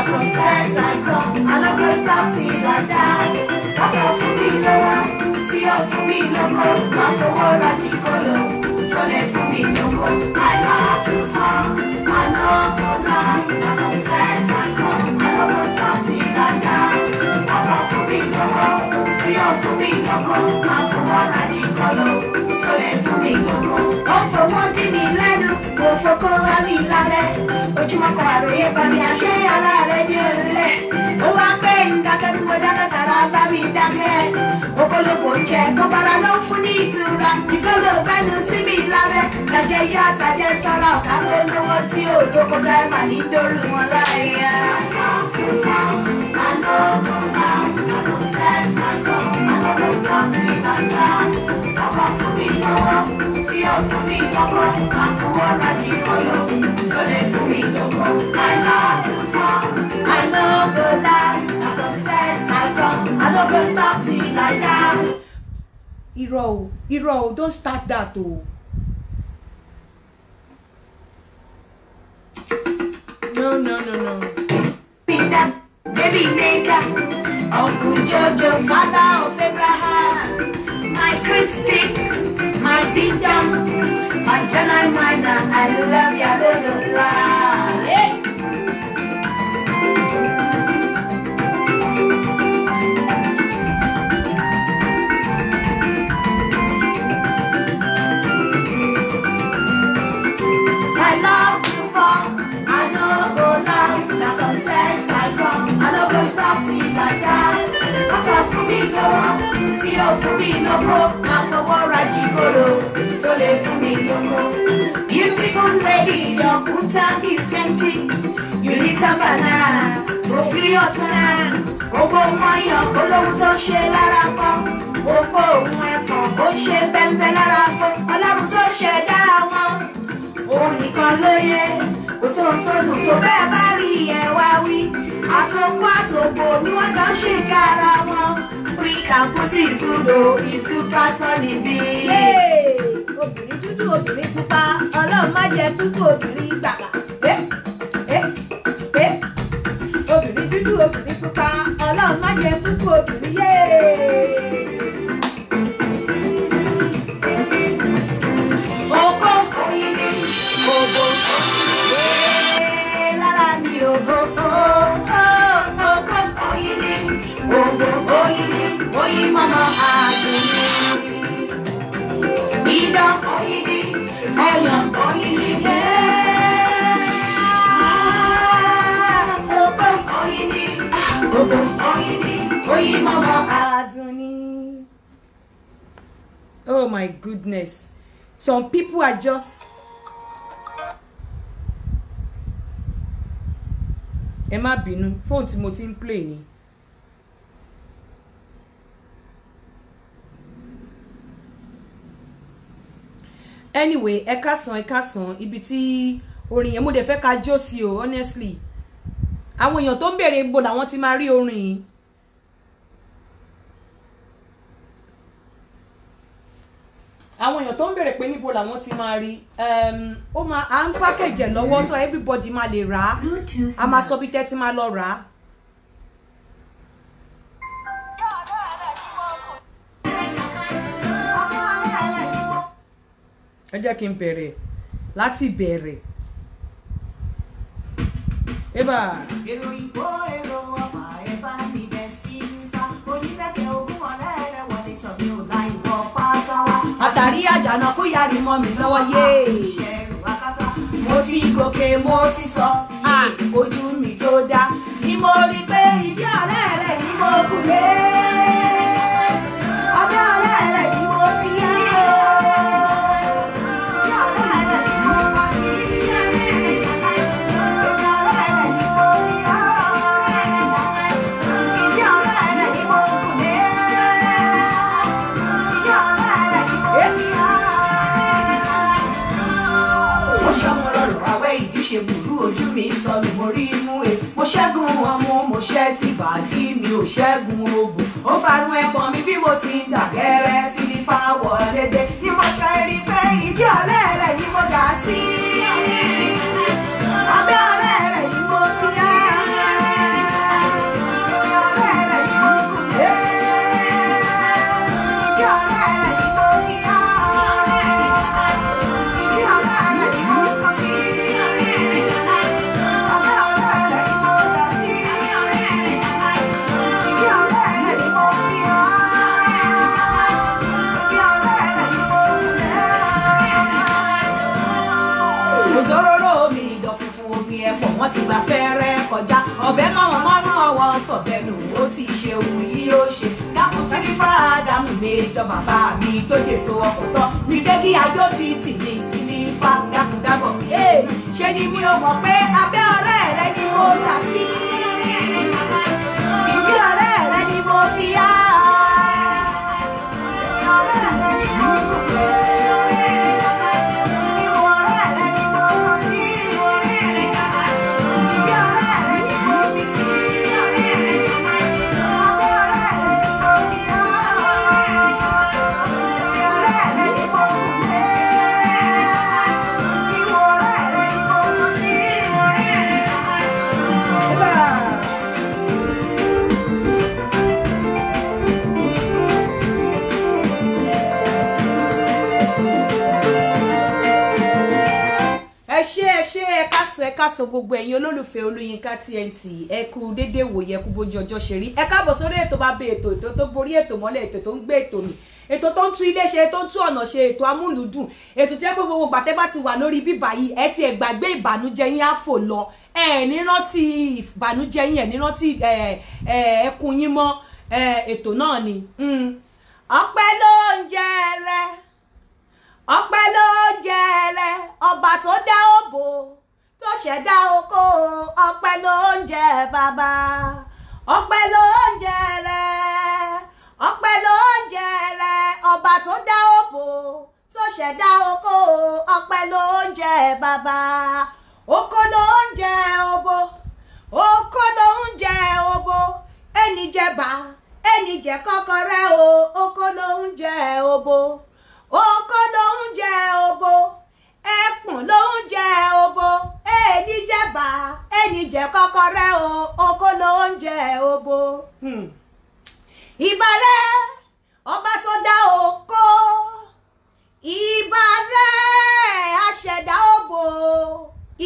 From sex I come, I no go stop till I die. Bàbá fún mi lọ́wọ́, tí ó fún mi lóko, máa fowó ra jíkọ́lò, tó lè fún mi lóko. I love to fuck, I no go lie. Na from sex I come, I no go stop till I die. Bàbá fún mi lọ́wọ́, tí ó fún mi lóko, máa fowó ra jíkọ́lò, tó lè fún mi lóko. Ó fowó dí mi lẹ́nu, kò fokó wá mi lálẹ́. Ojúmọ́ kan àròyé kan ní àṣẹ ara rẹ̀ ní òrùlé. Ó wá pé ń dákẹ́ bí mo dákẹ́ tàrà bá mi dákẹ́. Okòlókò ń jẹ kọ́bára ló ń fún ní ìtura. Jíkọ́lò bẹ́nu sí mi lábẹ́. Jàjẹ́ yá tàjẹ́ sọ́ra ọ̀ká tó lówó tí ò dóko dáìmà ní dórí wọn láyé. Ọkọ̀ fún mi lọ́wọ́, tí ó fún mi lọ́kọ̀, máa fowó ra jíkọ́lò, tó lè fún mi lóko. I love to fuck, I no go lie, na from sex I come, I no go stop till I die. Irọ́ o, irọ́ o, don't start that o. No, no, no, no. Peter, baby maker, Uncle Jojo, father of Abraham, my Christic, my ding dong, my Jedi minor, I love ya, la. Yeah. I love to fuck, I no go lie. Na from sex I come, I no go stop till I die. Ọkọ fún mi lọ́wọ́, tí ó fún mi lóko, máa fọwọ́ ra jígolo, tó lè fún mi lóko. Beautiful lady, your kunta is empty. You little banana, go free your tan. Owó wọ́nyàn, olóhun tó ṣe lára kọ́. Oko òun ẹ̀kàn, ó ṣe bẹ́ńbẹ́ lára kọ́. Ọlọ́run tó ṣẹ̀dá wọn, òun nìkan ló yẹ. Kò sóhun tó dùn tó bẹ́ẹ̀ bá rí ẹ̀ wá wí. Àtòkù àtòkò ni wọ́n jọ ń ṣe kára wọn. Prick and pussy is good o, is good pass on the bill. Obìnrin dúdú, obìnrin pupa, Ọlọ́run má jẹ́ kúkú obìnrin gbàgbà. Obìnrin dúdú, obìnrin pupa, Ọlọ́run má jẹ́ kúkú obìnrin yé. Oko oyin ni òbò lára mi òbò. Oko oyin ni òbò oyin ni oyin mọ́mọ́ àdùn mi. Idán oyin ni ọyàn oyin ni oko oyin ni òbò oyin ni oyin mọ́mọ́ àdùn ni. Oh my goodness. Some people are just. Ẹ má bínú, fóònù tí mo ti ń play ni. Anyway, ẹ káàsán, ibi tí orin yẹn mo dẹ̀ fẹ́ ká jó sí o, honestly. Àwọn èèyàn tó ń béèrè ibo làwọn ti máa rí orin yìí. Àwọn èèyàn tó ń béèrè pé níbo làwọn ti máa rí, ó máa à ń package ẹ̀ lọ́wọ́ so everybody máa lè rà á, a máa sọ bí tẹ́ ti máa lọ rà á. Ẹ jẹ́ kí n bẹ̀rẹ̀ láti bẹ̀rẹ̀. Eba. Èrò ìgbó èrò ọ̀fà ẹ bá mi bẹ̀ sí nípa onílẹ̀kẹ̀ ogún ọ̀rẹ́ rẹ̀ wọlé tọ̀ mi ò láì wọ pátá wá. Àtàrí àjànàkú yarí mọ́ mi lọ́wọ́ yé. Mo ti gòkè mo ti sọ, ojú mi tó dá. Ni mo rí pé ìdí ọ̀rẹ́ rẹ̀ ni mo kù lé. Ọbẹ̀ ọ̀rẹ́ rẹ̀ ni mo fi yá. Ìdí ọ̀rẹ́ rẹ̀ ni mo wá sí. Ìdí ọ̀rẹ́ rẹ̀ ni mo fi yá. Ìdí ọ̀rẹ́ rẹ̀ ni mo kù lé. Ìdí ọ̀rẹ́ rẹ̀ ni mo fi yá. Mo ṣọmọ rọrùn àwẹ̀ ìdí ṣe burú ojú mi sọnù mo rí inú e. Mo ṣẹ́gun ọmú mo ṣẹ́ ti bàdí mi ò ṣẹ́gun ogun. Ó farun ẹpọ̀n mi bí mo ti ń dà gẹ́rẹ́ sí ní fáwọ̀ dédé. Ni mo ṣe rí pé ìdí ọ̀rẹ́ rẹ̀ ni mo dà sí. Abẹ́ ọ̀rẹ́ rẹ̀ ni mo fi yá. Mọ́mọ́ mọ́nú ọwọ́ sọ̀bẹ́nu ó ti ṣe ohun tí ó ṣe. Dákun sílífà Ádámù méjọ bàbá mi tó jèso ọkọ̀ tán. Mi ṣé kí ajó ti tì mí sílífà dákun dábọ̀. Ṣé ni mi ò mọ̀ pé abẹ́ ọ̀rẹ́ rẹ ni mo dà sí? Ìdí ọ̀rẹ́ rẹ ni mo fi yá. Ọ̀rẹ́ rẹ ni mo kò pé. Ìwọ ọ̀rẹ́ rẹ ni mo kàn sí. Ìdí ọ̀rẹ́ rẹ ni mo fi sí. Abẹ́ ọ̀rẹ́ rẹ ni mo fi yá. Ìdí ọ̀rẹ́ rẹ ni mo kò pé. Ìwọ ọ̀rẹ́ rẹ ni mo kàn sí. Eba. Ẹ ṣé, ẹ ṣé, ẹ káàsán, ẹ káàsán gbogbo ẹ̀yin olólùfẹ́ Olúyinká TNT. Ẹ kú déédéé wòye, ẹ kú bójú ọjọ́ ṣe rí. Ẹ káàbọ̀ sórí ètò bá bẹ ètò, ètò tó borí ètò mọ́lẹ̀, ètò tó ń gbé ètò mi, ètò tó ń tún ilé ṣe, tó ń tún ọ̀nà ṣe, ètò amúlùúdùn, ètò tí ẹ pé gbogbo gbàtẹ́ bá ti wà lórí bíbà yìí, ẹ ti ẹ̀ gbàgbé ìbànújẹ́ yín á fò lọ. Ẹ ní rántí ìbànújẹ́ yín, ẹ ní rántí ẹkún yín mọ́. Ètò náà ni. Ọpẹ́ ló ń jẹ rẹ, ọpẹ́ ló ń jẹ rẹ, ọba tó dá òbò tó ṣẹ̀dá oko, ọpẹ́ ló ń jẹ bàbá. Ọpẹ́ ló ń jẹ rẹ, ọpẹ́ ló ń jẹ rẹ, ọba tó dá òbò tó ṣẹ̀dá oko, ọpẹ́ ló ń jẹ bàbá. Oko ló ń jẹ òbò, oko ló ń jẹ òbò, ẹni jẹ bá ẹni jẹ kọ́kọ́rẹ́ o, oko ló ń jẹ òbò, oko ló ń jẹ òbò, ẹpọ̀n ló ń jẹ òbò, ẹni jẹ bá ẹni jẹ kọ́kọ́rẹ́ o, oko ló ń jẹ òbò. Ìbà rẹ ọba tó dá oko, ìbà rẹ aṣẹ̀dá òbò,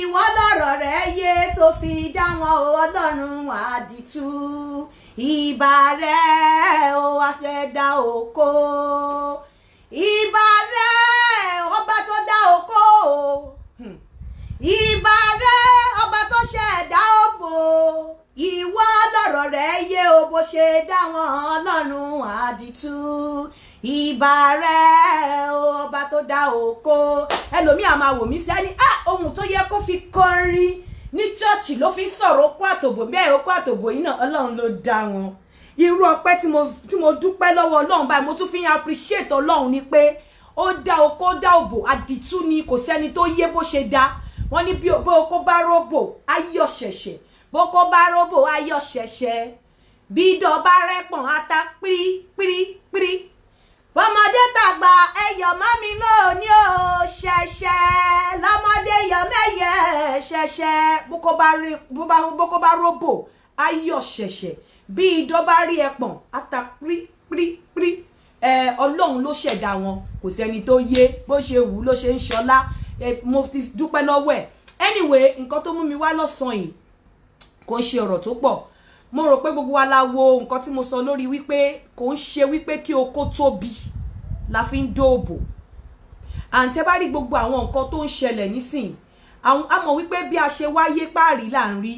ìwọ lọ̀rọ̀ rẹ yé tó fi dá wọn o, Ọlọ́run àdìtú. Ìbà rẹ o aṣẹ̀dá oko, ìbà rẹ ọba tó dá oko, ìbà rẹ ọba tó ṣẹ̀dá òbò, ìwọ lọ̀rọ̀ rẹ yé o bó ṣe dá wọn, Ọlọ́run àdìtú. Ìbà rẹ o ọba tó dá oko. Ẹlòmíì á máa wò mí sí á ní ohun tó yẹ kó fi kọrin ní chọ́ọ̀chì ló fi sọ̀rọ̀ okó àtòbò. Bẹ́ẹ̀ okó àtòbò yìí náà Ọlọ́run ló dá wọn. Irú ọpẹ́ tí mo dúpẹ́ lọ́wọ́ Ọlọ́run báyìí, mo tún fi ń appreciate Ọlọ́run ni pé ó dá okó dá òbò, àdìtú ni, kò sẹ́ni tó yé bó ṣe dá. Wọ́n ní bí okó bá róbò ayọ̀ ṣẹ̀ṣẹ̀, bókó bá róbò ayọ̀ ṣẹ̀ṣẹ̀, bí idán bá rẹ́pọ̀n ata pírí pírí pírí. Bọ́mọdé tàgbà ẹyọ̀ mọ́ mi lónìí o, ṣẹ̀ṣẹ̀ lọ́mọdé yọ̀ mẹ́yẹ ṣẹ̀ṣẹ̀. Bókó bá róbò ayọ̀ ṣẹ̀ṣẹ̀, bí idán bá rí ẹpọ̀n ata pírí pírí pírí. Ọlọ́run ló ṣẹ̀dá wọn, kò sẹ́ni tó yé bó ṣe wù ló ṣe ń ṣọlá. Mo ti dúpẹ́ lọ́wọ́ ẹ̀. Anyway, nǹkan tó mú mi wá lọ́sàn-án yìí kò ń ṣe ọ̀rọ̀ tó pọ̀. Mo rò pé gbogbo wa la wo nǹkan tí mo sọ lórí wípé kò ń ṣe wípé kí oko tóbi la fi ń dóòbò. Àǹtẹ́ bá rí gbogbo àwọn nǹkan tó ń ṣẹlẹ̀ nísìn, a mọ̀ wípé bí a ṣe wáyé páàrí là ń rí,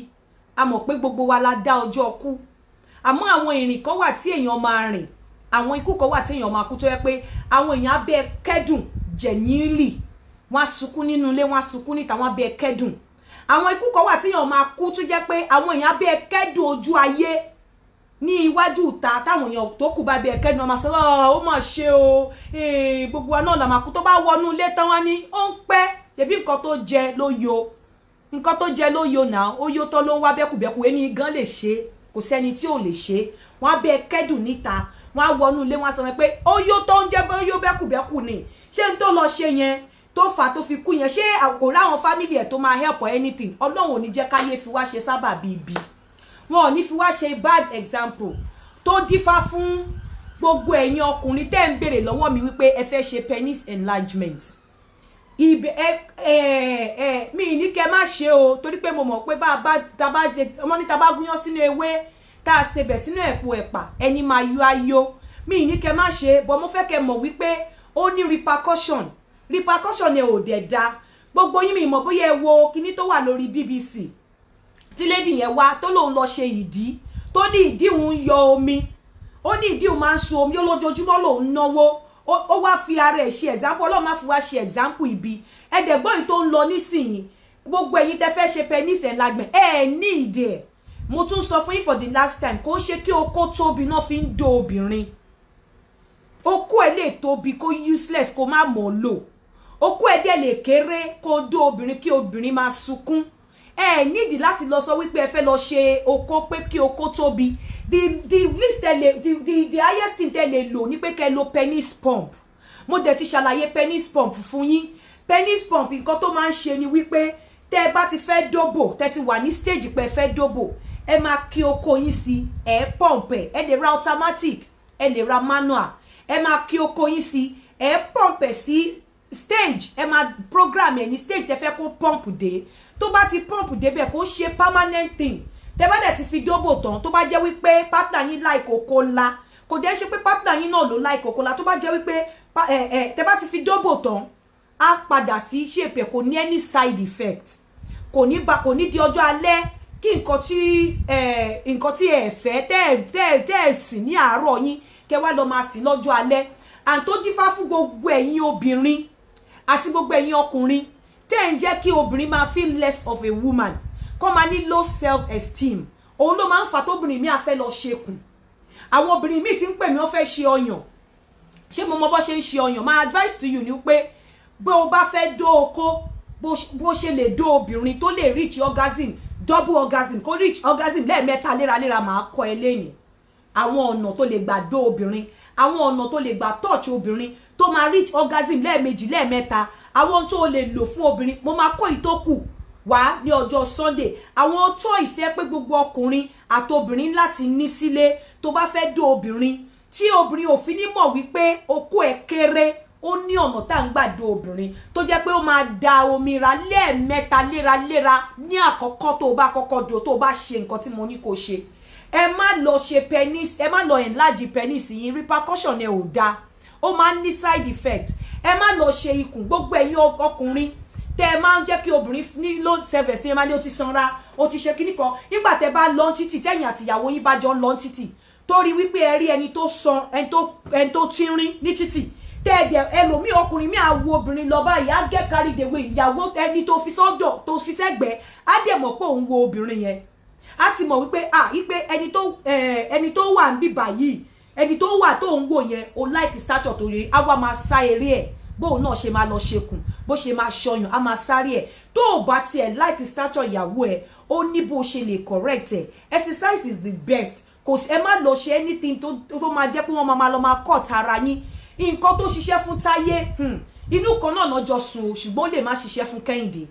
a mọ̀ pé gbogbo wa la dá ọjọ́ kú. Àmọ́ àwọn ìrìn kan wà tí èèyàn máa rìn, àwọn ikú kan wà tí èèyàn máa kú tó yẹ pé àwọn èèyàn á bẹ́ kẹ́dùn jẹ̀yìnlì, wọ́n á sunkún nínú ilé, wọ́n á sunkún níta, wọ́n á bẹ́ kẹ́dùn. Àwọn ikú kan wà tí èèyàn máa kú tó jẹ́ pé àwọn èèyàn á bẹ́ kẹ́dùn ojú ayé ní iwájú ìta, táwọn èèyàn tó kù bá bẹ́ kẹ́dùn, wọ́n máa sọ ó mà ṣe o, gbogbo wa náà la máa kú. Tó bá wọnú ilé tán wá ní ó ń pẹ́, tẹ̀bí nǹkan tó jẹ ló yo, nǹkan tó jẹ ló yo náà, ó yó tán ló ń wá bẹ́kùbẹ́kù. Èmi gan lè ṣe, kò sẹ́ni tí ò lè ṣe. Wọ́n á bẹ́ kẹ́dùn níta, wọ́n á wọnú ilé, wọ́n á sọ pé ó yó tó ń jẹ́ bó yó bẹ́kùbẹ́kù ni. Ṣé n tó lọ ṣe yẹn tó fà tó fi kú yẹn, ṣé kò ráwọn family ẹ̀ tó máa help or anything? Ọlọ́run ò ní jẹ́ káyé fi wá ṣe sábàbí ibi, wọn ò ní fi wá ṣe bad example tó dífá fún gbogbo ẹ̀yin ọkùnrin tẹ́ ń béèrè lọ́wọ́ mi wípé ẹ fẹ́ ṣe penis enlargement. Mi ní kẹ́ má ṣe o, torí pé mo mọ̀ pé bá ọmọ ní ta bá gúnyán sínú ewé tá a sebẹ̀ sínú ẹ̀pọ̀ ẹ̀pà, ẹni máa yọ ayọ̀. Mi ní kẹ́ má ṣe, but mo fẹ́ kẹ́ mọ̀ wípé ó ní repercussion. Repercussion ẹ ò dẹ̀ da. Gbogbo yín mi mọ̀ bóyá ẹ wo kinní tó wà lórí BBC Tí lady yẹn wá tó lóun lọ ṣe ìdí, tó ní ìdí òun yọ omi, ó ní ìdí òun máa ń sun omi, ó lójoojúmọ́ lòun náwó. Ó wá fi ara ẹ̀ ṣe example. Ọlọ́run má fi wá ṣe example ibi. Ẹ̀ẹ́dẹ̀gbọ́n yìí tó ń lọ nísìnyí, gbogbo ẹ̀yin tẹ́ fẹ́ ṣe penis enlargement, ẹ ní ìdí ẹ̀. Mo tún sọ fún yín for the last time, kò ń ṣe kí okó tóbi náà fi ń do obìnrin. Okó ẹ lè tóbi kó useless, kó má mọ̀ lò. Okó ẹ dẹ̀ lè kéré kó dó obìnrin, kí obìnrin máa sunkún. Ẹ nídìí láti lọ sọ wípé ẹ fẹ́ lọ ṣe okó pé kí okó tóbi. The least tẹ lè the highest thing tẹ lè lò ní pé kẹ́ lo penis pump. Mo dẹ̀ ti ṣàlàyé penis pump fún yín. Penis pump, nǹkan tó máa ń ṣe ni wípé tẹ́ ẹ bá ti fẹ́ dóbò, tẹ́ ti wà ní stage pé ẹ fẹ́ dóbò, ẹ máa kí okó yín sí, ẹ pump ẹ. Ẹ lè ra automatic, ẹ lè ra manual. Ẹ máa kí okó yín sí, ẹ pump ẹ sí stage, ẹ máa program ẹ ní stage tẹ́ fẹ́ kó pump dé. Tó bá ti pump débẹ̀, kó ṣe permanent thing. Tẹ́ bá dẹ̀ ti fi dóbò tán, tó bá jẹ́ wípé partner yín like okó ńlá, kò dẹ̀ ṣe pé partner yín náà ló like okó ńlá, tó bá jẹ́ wípé ẹ ẹ tẹ́ bá ti fi dóbò tán, á padà sí shape ẹ̀. Kò ní any side effect, kò ní ba, kò ní di ọjọ́ alẹ́ kí nǹkan tí ẹ fẹ́ tẹ́ ẹ sìn ní àárọ̀ yín, kẹ́ wá lọ máa sìn lọ́jọ́ alẹ́. And tó dífá fún gbogbo ẹ̀yin obìnrin àti gbogbo ẹ̀yin ọkùnrin tẹ́ ẹ̀ ń jẹ́ kí obìnrin máa feel less of a woman, kó máa ní low self esteem, òun ló máa ń fà tóbìnrin mi àfẹ́ lọ ṣekùn. Àwọn obìnrin míì ti ń pè mí, wọ́n fẹ́ ṣe ọyàn. Ṣé mo mọ bó ṣe ń ṣe ọyàn? My advice to you ni pé bó o bá fẹ́ dó okó, bó ṣe lè dó obìnrin tó lè reach orgasm, double orgasm, kó reach orgasm lẹ́ẹ̀mẹ́ta léraléra, máa kọ́ ẹ lẹ́yìn àwọn ọ̀nà tó lè gbà dó obìnrin, àwọn ọ̀nà tó lè gbà touch obìnrin tó máa reach orgasm lẹ́ẹ̀mejì, lẹ́ẹ̀mẹ́ta, àwọn tó lè lò fún obìnrin. Mo máa kó ìtókù wá ní ọjọ́ Sunday, àwọn toys tẹ́ pé gbogbo ọkùnrin àti obìnrin láti ní sílé tó bá fẹ́ dó obìnrin, tí obìnrin ò fi ní mọ̀ wípé okó ẹ̀ kéré. Ó ní ọ̀nà tá à ń gbà dó obìnrin tó jẹ́ pé ó máa da omi ra lẹ́ẹ̀mẹ́ta léraléra ní àkọ́kọ́ tó o bá kọ́kọ́ dó, tó o bá ṣe nǹkan tí mo ní kó ṣe. Ẹ má lọ ṣe penis, ẹ má lọ enlarge penis yín. Repercussion ẹ ò dáa, ó máa ń ní side effect. Ẹ má lọ ṣe ikùn. Gbogbo ẹ̀yin ọkùnrin tẹ ẹ máa ń jẹ́ kí obìnrin ní low self esteem, ẹ máa ní ó ti sanra, ó ti ṣe kíní kan. Nígbà tẹ bá lọ títì, tẹ̀yìn àtìyàwó yín bá jọ ń lọ títì, torí wípé ẹ rí ẹni tó san, ẹni tó tínrín ní títì, tẹ́ẹ̀dẹ̀ ẹlòmíì, ọkùnrin mi àwo obìnrin lọ báyìí, á get carried away. Ìyàwó ẹni tó fi sọ́dọ̀, tó fi sẹ́gbẹ̀ẹ́, á dẹ̀ mọ̀ pé òun wo obìnrin yẹn, á ti mọ̀ wípé ah, wípé ẹni tó wà ń bíbà yìí, ẹni tó wà tó ń wò yẹn, o like stature tó rí, á wá máa sá eré ẹ̀. Bóun náà ṣe máa lọ ṣekùn, bó ṣe máa ṣọyàn, á máa sáré ẹ̀. Tó o bá tiẹ̀ like stature ìyàwó ẹ̀, ó ní bó ṣe lè correct ẹ̀. Exercise is the best. Kò sí, ẹ má lọ ṣe anything tó máa jẹ́ pé wọ́n máa lọ máa cut ara yín. Nǹkan tó ṣiṣẹ́ fún Táyé, inú kan náà lọ́jọ́ sùn o, ṣùgbọ́n ó lè má ṣiṣẹ́ fún Kẹ́hìndé.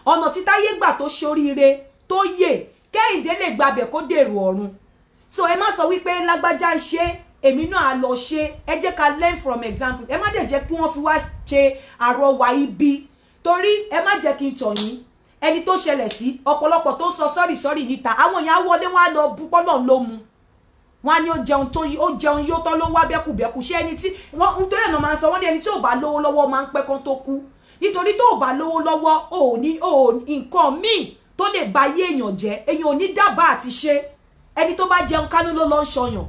Ọ̀nà tí Táyé gbà tó ṣoríire tó yè, Kẹ́hìndé lè gbabẹ̀ kó dèrò ọ̀run. So ẹ má sọ wípé lágbájá ń ṣe, èmi náà á lọ ṣe. Ẹ jẹ́ ká learn from example. Ẹ má dẹ̀ jẹ́ kí wọ́n fi wá ṣe àrọwà ibi, torí ẹ má jẹ́ kí n tọ̀ yín, ẹni tó ṣẹlẹ̀ sí, ọ̀pọ̀lọpọ̀ tó ń sọ sorry sorry níta, àwọn èèyàn á wọlé, wọn á lọ bú pọ́nà ló mu, wọn á ní ó jẹun tó, ó jẹun yóò tán ló ń wá bẹ́kùbẹ́kù. Ṣé ẹni tí wọ́n nítorí ẹ̀ náà máa ń sọ, wọ́n ní ẹni tí ò bá lówó lọ́wọ́ máa ń pẹ́ kán tó kú, nítorí tó ò bá lówó lọ́wọ́, ò ní ò nǹkan míì tó lè ba ayé èèyàn jẹ́, èèyàn ò ní dábàá àti ṣe. Ẹni tó bá jẹun kánú ló lọ ń ṣọyàn,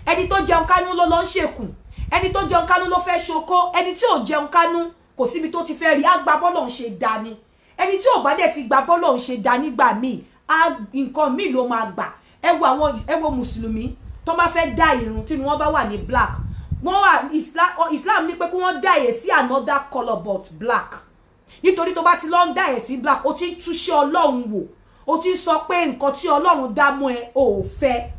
ẹni tó jẹun kánú ló lọ ń ṣèkùn, ẹni tó jẹun kánú ló fẹ́ ṣokó. Ẹni tí ò jẹun kánú, kò síbi tó ti fẹ́ rí àgbà bọ́lọ̀ ń ṣe dání. Ẹni tí ò bá dẹ̀ ti gba bọ́lọ̀ ń ṣe dá nígbà míì, nǹkan míì ló máa gbà. Ẹ wo àwọn, ẹ wo mùsùlùmí tó bá fẹ́ dá irun, tí wọ́n bá wà ní black, wọ́n wà Islam ní pé kí wọ́n dá ẹ̀ sí another colour but black, nítorí tó bá ti lọ ń dá ẹ̀ sí black, ó ti ń túṣẹ́ Ọlọ́run wò, ó ti ń sọ pé nǹkan tí Ọlọ́run dá mọ́ ẹ ò fẹ́.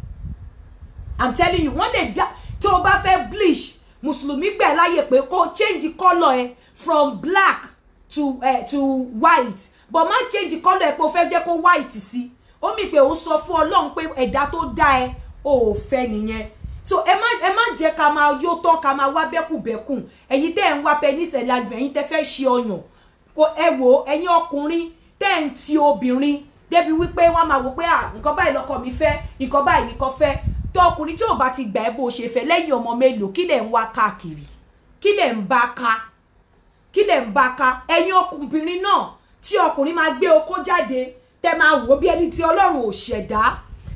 I'm telling you, wọ́n lè dá tí o bá fẹ́ bleach, mùsùlùmí gbẹ̀ láyè pé kó change colour ẹ from black to white, but má change colour ẹ pé o fẹ́ jẹ́ kó white sí. Ó mì pé ó sọ fún Ọlọ́run pé ẹ̀dá tó dá ẹ ò fẹ́ nìyẹn. So ẹ má jẹ́ ká máa yó tán, ká máa wá bẹ́kùbẹ́kùn. Ẹ̀yin tẹ́ ẹ̀ ń wá penis enlargement, ẹ̀yin tẹ́ fẹ́ ṣe ọyàn, kò ẹ wò, ẹ̀yin ọkùnrin tẹ́ ẹ̀ ń ti obìnrin débi wípé wọ́n máa wò pé à, nǹkan báyìí lọ́kọ mi fẹ́, nǹkan báyìí nìkan fẹ́, tó ọkùnrin tí ò bá ti gbà ẹ́ bó ṣe fẹ́ lẹ́yìn ọmọ mélòó, kí lẹ̀ ń wá káàkiri? Kí lẹ̀ ń bá ká? Kí lẹ̀ ń bá ká? Ẹ̀yin ọkùnrin náà tí ọkùnrin máa gbé okó jáde Tẹ máa wò bí ẹni tí Ọlọ́run ò ṣẹ̀dá,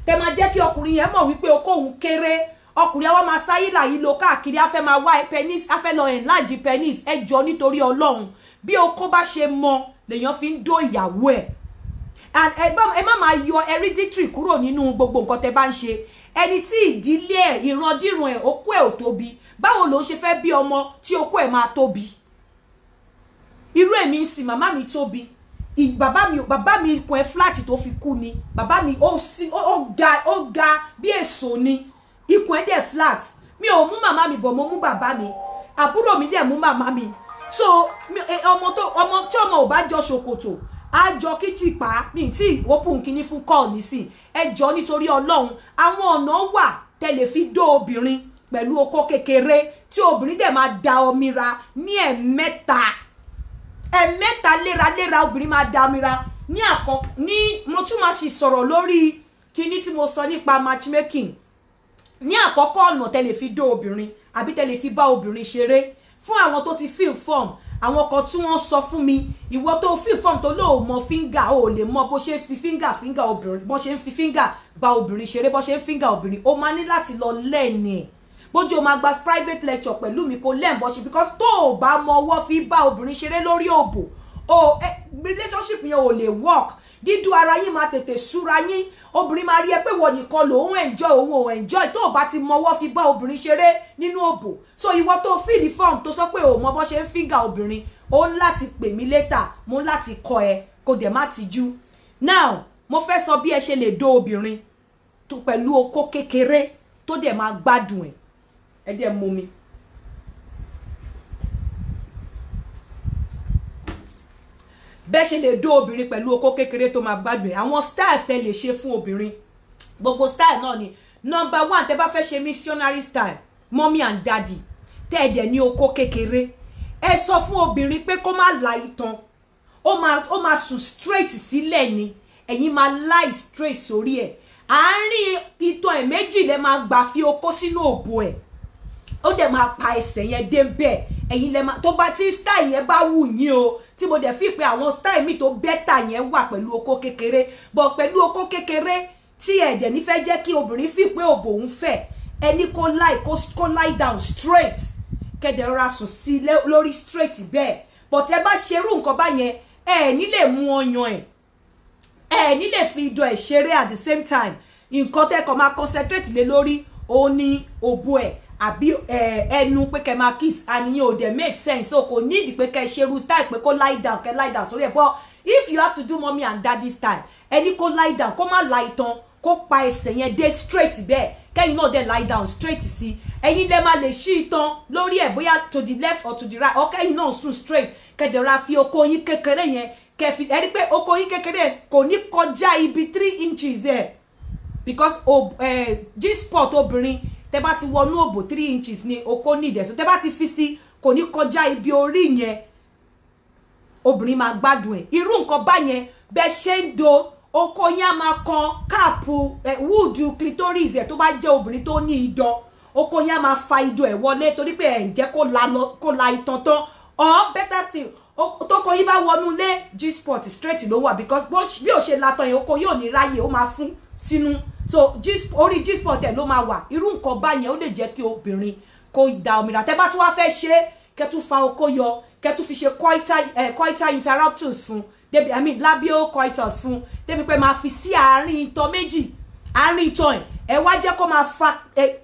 tẹ máa jẹ́ kí ọkùnrin yẹn mọ̀ wípé okó òun kéré. Ọkùnrin àwa máa sáyé làyí lo káàkiri, á fẹ́ máa wá penis, á fẹ́ lọ enlarge penis. Ẹ jọ nítorí Ọlọ́run, bí okó bá ṣe mọ lèèyàn fi ń dó ìyàwó ẹ̀. And ẹ má máa yọ hereditary kúrò nínú gbogbo nǹkan tẹ bá ń ṣe. Ẹni tí ìdílé ẹ̀, ìrandíran ẹ̀, okó ẹ̀ ò tóbi, báwo ló ń ṣe fẹ́ bí ọmọ tí okó ẹ̀ máa tóbi? Irú èmi ń sìn, màmá mi tóbi, bàbá mi ikùn ẹ̀ flat tó fi kú ni. Bàbá mi ó ga bí èso ni, ikùn ẹ̀ dẹ̀ flat. Mi ò mú màmá mi bọ̀, mo mú bàbá mi. Àbúrò mi dẹ̀ mú màmá mi. So ọmọ tí ọmọ ò bá jọ ṣòkòtò á jọ kìtìpá. Mi tí open kinní fún call nísìn. Ẹ jọ nítorí Ọlọ́run, àwọn ọ̀nà wà tẹ́ lè fi dó obìnrin pẹ̀lú okó kékeré tí obìnrin dẹ̀ máa da omi ra ní ẹ̀mẹ́ta ẹ̀mẹ́ta léraléra. Obìnrin máa da omi ra ní àkọ́ ní. Mo tún máa ṣì sọ̀rọ̀ lórí kinní tí mo sọ nípa matchmaking. Ní àkọ́kọ́ ọ̀nà tẹ́ lè fi dó obìnrin àbí tẹ́ lè fi bá obìnrin ṣeré, fún àwọn tó ti fill form, àwọn kan tí wọ́n sọ fún mi, ìwọ tó fill form tó lóò mọ finger, o lè mọ bó ṣe fi finger obìnrin, bó ṣe ń fi finger bá obìnrin ṣeré, bó ṣe ń finger obìnrin, o máa ní láti lọ learn ẹ̀. Bójú o máa gba private lecture pẹ̀lú mi kó learn bó ṣe, because tó o bá mọ ọwọ́ fi bá obìnrin ṣeré lórí òbò, o relationship yẹn ò lè work. Dídú ara yín máa tètè súra yín. Obìnrin máa rí ẹ pé wọ́n nìkan lòun enjoy, òun ò enjoy, tó o bá ti mọwọ́ fi bá obìnrin ṣeré nínú òbò. So ìwọ tó fill form tó sọ pé o mọ bó ṣe ń finger obìnrin, o ń láti pè mí later, mo ń láti kọ́ ẹ, kò dẹ̀ má tijú. Now mo fẹ́ sọ bí ẹ ṣe lè dó obìnrin tó pẹ̀lú okó kékeré tó dẹ̀ máa gbádùn ẹ̀. Ẹ dẹ̀ mú mi. Bẹ́ẹ̀ ṣe lè dó obìnrin pẹ̀lú okó kékeré tó máa gbádùn ẹ̀, àwọn styles tẹ́ lè ṣe fún obìnrin, gbogbo style náà ni. Number one, tẹ́ bá fẹ́ ṣe missionary style, mommy and daddy, tẹ́ ẹ dẹ̀ ní okó kékeré, ẹ sọ fún obìnrin pé kó má la itan, ó máa sùn straight sílẹ̀ ni, ẹ̀yin máa lie straight sórí ẹ̀. Àárín itan ẹ̀ méjì lẹ máa gbà fi okó sínú òbò ẹ̀, ó dẹ̀ máa pa ẹsẹ̀ yẹn dé bẹ́ẹ̀. Ẹ̀yin lẹ máa, tó bá tí style yẹn bá wù yín o, tí mo dẹ̀ fi pé àwọn style mi tó better yẹn wà pẹ̀lú okó kékeré. But pẹ̀lú okó kékeré tí ẹ dẹ̀ nífẹ̀ẹ́ jẹ́ kí obìnrin fi pé òbò ń fẹ̀, ẹni kó lie, kó lie down straight, kẹ́dẹ̀ rọra sùn sí lórí straight bẹ́ẹ̀. But ẹ bá ṣerú nǹkan báyẹn, ẹ ní lè mú ọyàn ẹ̀, ẹ ní lè fi idọ̀ ẹ̀ ṣeré at the same time. Nǹkan tẹ́ kàn máa concentrate lé lórí òun ni òbò ẹ̀ àbí ẹnu pé kẹ́ máa kiss, and ìyẹn ò dẹ̀ make sense. So kò need pé kẹ́ ṣerú style pé kó lie down, kẹ́ lie down sórí ẹ̀. But if you have to do mommy and daddy style, ẹni kó lie down, kó má la itan, kó pa ẹsẹ̀ yẹn dé straight bẹ́ẹ̀, kẹ́yìn náà dẹ̀ lie down straight sí. Ẹ̀yin lẹ máa lè ṣí itan lórí ẹ̀, bóyá to the left or to the right, or kẹ́yìn náà sùn straight, kẹ́dẹ̀ra fi okó yín kékeré yẹn, kẹ́fi ẹ rí pé okó yín kékeré kò ní kọjá ibi 3 inches ẹ̀, because G-spot obìnrin, tẹ́ bá ti wọnú òbò 3 inches ni okó ní ìdẹ̀sùn, tẹ́ bá ti fi sí kò ní kọjá ibi orí yẹn, obìnrin máa gbádùn ẹ̀. Irú nǹkan báyẹn, bẹ́ ṣe ń do okó yẹn á máa kan káàpù wúùdù clitoris ẹ̀. Tó bá jẹ́ obìnrin tó ní idọ̀, okó yẹn á máa fa idọ̀ ẹ̀ wọlé, torí pé ẹ̀ ń jẹ́ kó la itan tán. Or better still, tókó yín bá wọnú lé, G-spot straight ló wà, because bí ò ṣe latọ̀ yẹn, okó yóò ní ráyè, ó máa fún sínú. So orí G-spot ẹ̀ ló máa wà. Irú nǹkan báyẹn ó lè jẹ́ kí obìnrin kó da omi rà. Tẹ́ bá tún wá fẹ́ ṣe, kẹ́ tún fa okó yọ, kẹ́ tún fi ṣe coital interruptus fún, débi, I mean labial coitus fún, débi pé máa fi sí àárín itan méjì, àárín itan ẹ̀, ẹ wá jẹ́ kó máa fa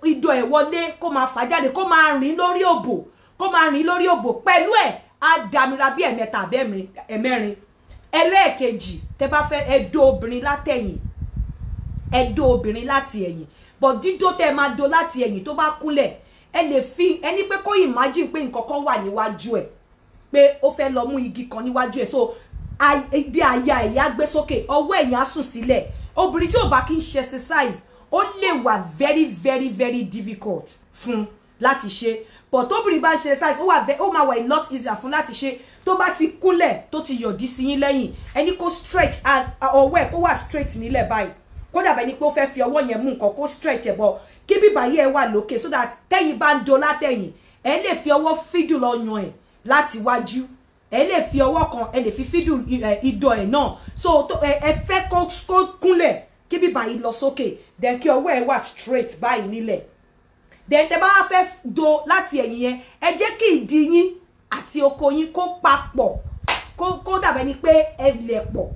idọ̀ ẹ̀ wọlé, kó máa fà jáde, kó máa rìn lórí òbò, kó máa rìn lórí òbò pẹ̀lú ẹ̀, á dàmíra bí ẹ̀mẹ́ta àbí ẹ̀mẹ́rin. Ẹlẹ́ẹ̀kejì, tẹ́ bá fẹ́ ẹ dó obìnrin látẹ̀yìn, ẹ dó obìnrin láti ẹ̀yìn, but dídó tẹ́ máa dó láti ẹ̀yìn, tó bá kúnlẹ̀, ẹ lè fi ẹni pé kó imagine pé nǹkan kan wà níwájú ẹ̀, pé ó fẹ́ lọ mú igi kan níwájú ẹ̀. So bí àyà ẹ̀yà gbé sókè, ọwọ́ ẹ̀yìn á sùn sílẹ̀. Obìnrin tí ò bá kí ń ṣe exercise, ó lè wà very very very difficult fún láti ṣe. But tóbìnrin bá ń ṣe exercise, ó máa wà a lot easier fún láti ṣe. Tó bá ti kúnlẹ̀, tó ti yọ̀dí sí yín lẹ́yìn, ẹni kó stretch ọwọ́ ẹ̀ kó wà straight nílẹ̀ báyìí, kó dàbẹ̀ ni pé ó fẹ́ fi ọwọ́ yẹn mú nǹkan, kó stretch ẹ̀ bọ̀ kí bíbá yìí ẹ wà lókè, so that tẹ́yìn bá ń do látẹ̀yìn, ẹ lè fi ọwọ́ fídùn lọ yan ẹ̀ láti wájú. Ẹ lè fi ọwọ́ kan, ẹ lè fi fídù ìdọ̀ ẹ̀ náà. So ẹ fẹ́ kó kúnlẹ̀ kí bíbá yìí lọ sókè, then kí ọwọ́ ẹ wà straight báyìí nílẹ̀. Then tẹ́ bá wá fẹ́ do láti ẹ̀yìn yẹn, ẹ jẹ́ kí ìdí yín àti oko yín kó papọ̀, kó dàbẹ́ ni pé ẹ lẹ̀ pọ̀,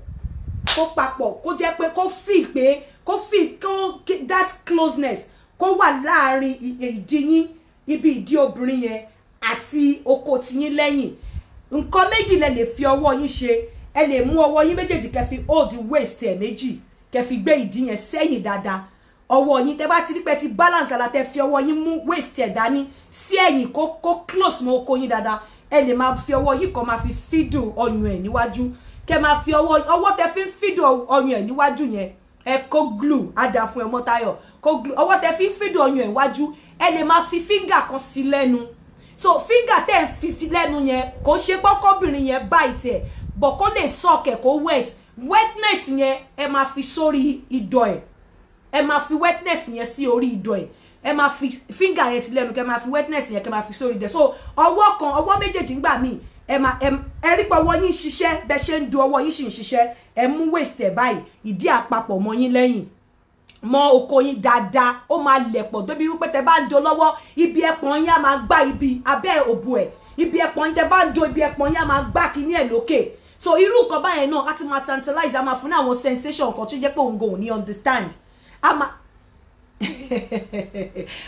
kó papọ̀, kó jẹ́ pé kó feel pé kó feel kó that closeness kó wà láàrin ìdí yín, ibi ìdí obìnrin yẹn àti oko tiyín lẹ́yìn. Nǹkan méjì lẹ lè fi ọwọ́ yín ṣe. Ẹ lè mú ọwọ́ yín méjèèjì kẹ́ fi hold waist ẹ̀ méjì, kẹ́ fi gbé ìdí yẹn sẹ́yìn dáadáa. Ọwọ́ yín tẹ́ bá ti rí pé ti balance dáadáa, tẹ́ fi ọwọ́ yín mú waist ẹ̀ dání sí ẹ̀yìn kó close mọ́ oko yín dáadáa. Ẹ lè máa fi ọwọ́ yín kan máa fi fídù ọyàn ẹ̀ níwájú, kẹ́ máa fi ọwọ́ tẹ́ fi ń fídù ọyàn ẹ̀ níwájú yẹn, ẹ kó glue á dáa fún ẹ Mọ́táyọ̀, kó glue ọwọ́ tẹ́ fi ń fídù ọyàn ẹ̀ wájú. Ẹ lè máa fi finger kan sí lẹ́nu. So finger tẹ́ ń fi sí lẹ́nu yẹn, kò ṣe pọ́kọ́bìnrin yẹn bite ẹ̀, but kó lè suck ẹ̀, kó wet. Wetness yẹn ẹ máa fi sórí ìdọ̀ ẹ̀, ẹ máa fi wetness yẹn sí orí ìdọ̀ ẹ̀, ẹ máa fi finger yẹn sí lẹ́nu, kẹ́ máa fi wetness yẹn kẹ́ máa fi sórí ìdọ̀. So ọwọ́ kan, ọwọ́ méjèèjì ńgbà míì ẹ máa ẹ rí pé ọwọ́ yín ń ṣiṣẹ́, bẹ́ ṣe ń du ọwọ́ yín sì ń ṣiṣẹ́. Ẹ mú waist ẹ̀ báyìí, ìdí àpapọ̀ mọ́ yín lẹ́yìn mọ́ oko yín dáadáa, ó máa lẹ̀pọ̀ débi wípé tẹ́ bá ń do lọ́wọ́, ibi ẹpọ̀n yín á máa gbá ibi abẹ́ òbò ẹ̀, ibi ẹpọ̀n yín tẹ́ bá ń do ibi ẹpọ̀n yín á máa gbá kíní ẹ̀ lókè. So irú nǹkan báyẹn náà á ti máa tantalize, á máa fún ní àwọn sensation kan tó jẹ́ pé òun kò ní understand. Á máa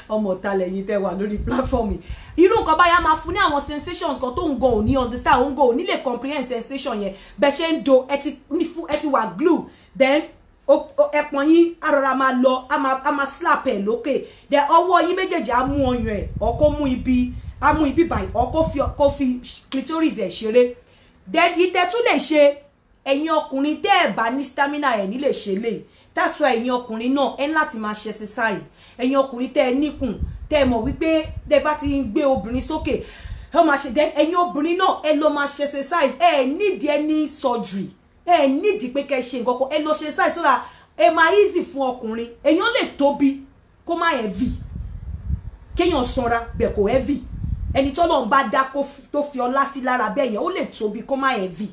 ọmọ ọ̀tá lẹ́yìn tẹ́ wà lórí platform yìí. Irú nǹkan báyẹn á máa fún ní àwọn sensations kan tó ń gan ò ní understand, òun gan ò ní lè comprehend sensation yẹn. Bẹ́ẹ̀ ṣe ń do, ẹ ti ní fún, ẹ ti wà glue, then ẹpọ̀n yín á rọra máa lọ, á máa slap ẹ̀ lókè. Then ọwọ́ yín méjèèjì á mú ọyàn ẹ̀, or kó mú ibi, á mú ibi báyìí, or kó fi clitoris ẹ̀ ṣeré. Then ìtẹ́ tún lè ṣe, ẹ̀yin ọkùnrin tẹ́ ẹ̀ bá ní stamina ẹ̀ ní lè ṣe lè. That's why ẹ̀yin ọkùnrin náà ẹ ní láti máa ṣe exercise. Ẹ̀yin ọkùnrin tẹ́ ẹ níkùn, tẹ́ ẹ mọ̀ wípé tẹ́ bá ti ń gbé obìnrin sókè, ẹ máa ṣe. Then ẹ̀yin obìnrin náà ẹ lọ máa ṣe exercise. Ẹ need any surgery, ẹ need pé kẹ́ ṣe nǹkan kan, ẹ lọ ṣe exercise so that ẹ máa easy fún ọkùnrin. Èèyàn lè tóbi kó má heavy, kéèyàn sanra bẹ́ẹ̀ kò heavy. Ẹni tí Ọlọ́run bá dá tó fi ọlá sí lára bẹ́ẹ̀ yẹn, ó lè tóbi kó má heavy.